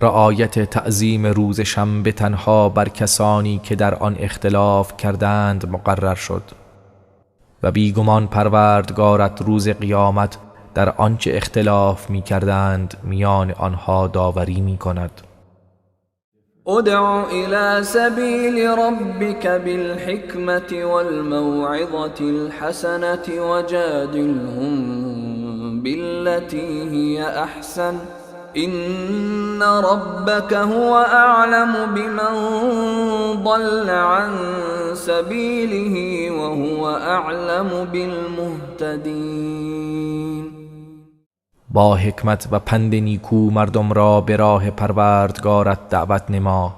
رعایت تعظیم روز شنبه تنها بر کسانی که در آن اختلاف کردند مقرر شد و بیگمان پروردگارت روز قیامت در آنچه اختلاف می کردند میان آنها داوری می کند. ادع إلى سبيل ربك بالحكمة والموعظة الحسنة وجادلهم بالتي هي أحسن إن ربك هو أعلم بمن ضل عن سبيله وهو أعلم بالمهتدين. با حکمت و پند نیکو مردم را به راه پروردگارت دعوت نما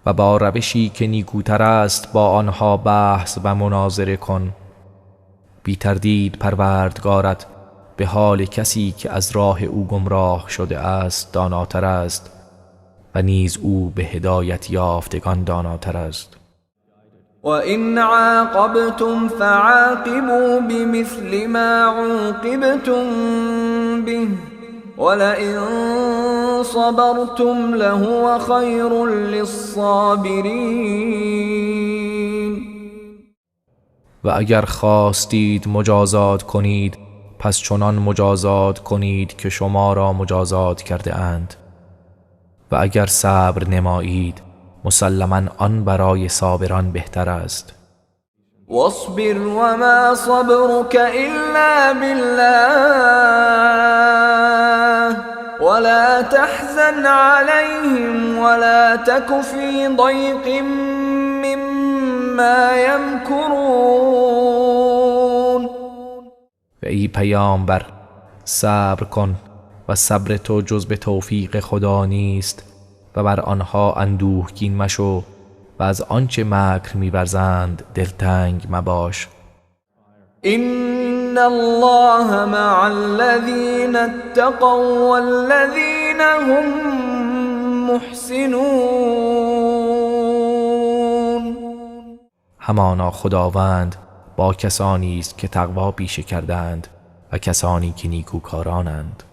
و با روشی که نیکوتر است با آنها بحث و مناظره کن. بی تردید پروردگارت به حال کسی که از راه او گمراه شده است داناتر است و نیز او به هدایت یافتگان داناتر است. وَإِنْ عَاقَبْتُمْ فَعَاقِبُوا بِمِثْلِ مَا عُوقِبْتُمْ بِهِ وَلَئِنْ صَبَرْتُمْ لَهُوَ خَيْرٌ لِلصَّابِرِينَ. و اگر خواستید مجازات کنید پس چنان مجازات کنید که شما را مجازات کرده اند و اگر صبر نمایید مسلما آن برای صابران بهتر است. واصبر وما صبرك إلا بالله ولا تحزن عليهم ولا تك في ضيق مما يمكرون. و ای پیامبر صبر کن و صبر تو جز به توفیق خدا نیست و بر آنها اندوهگین مشو و از آنچه مکر می‌ورزند دلتنگ مباش. إن الله مع الذين اتقوا والذين هم محسنون. همانا خداوند با کسانی است که تقوا پیشه کردند و کسانی که نیکوکارانند.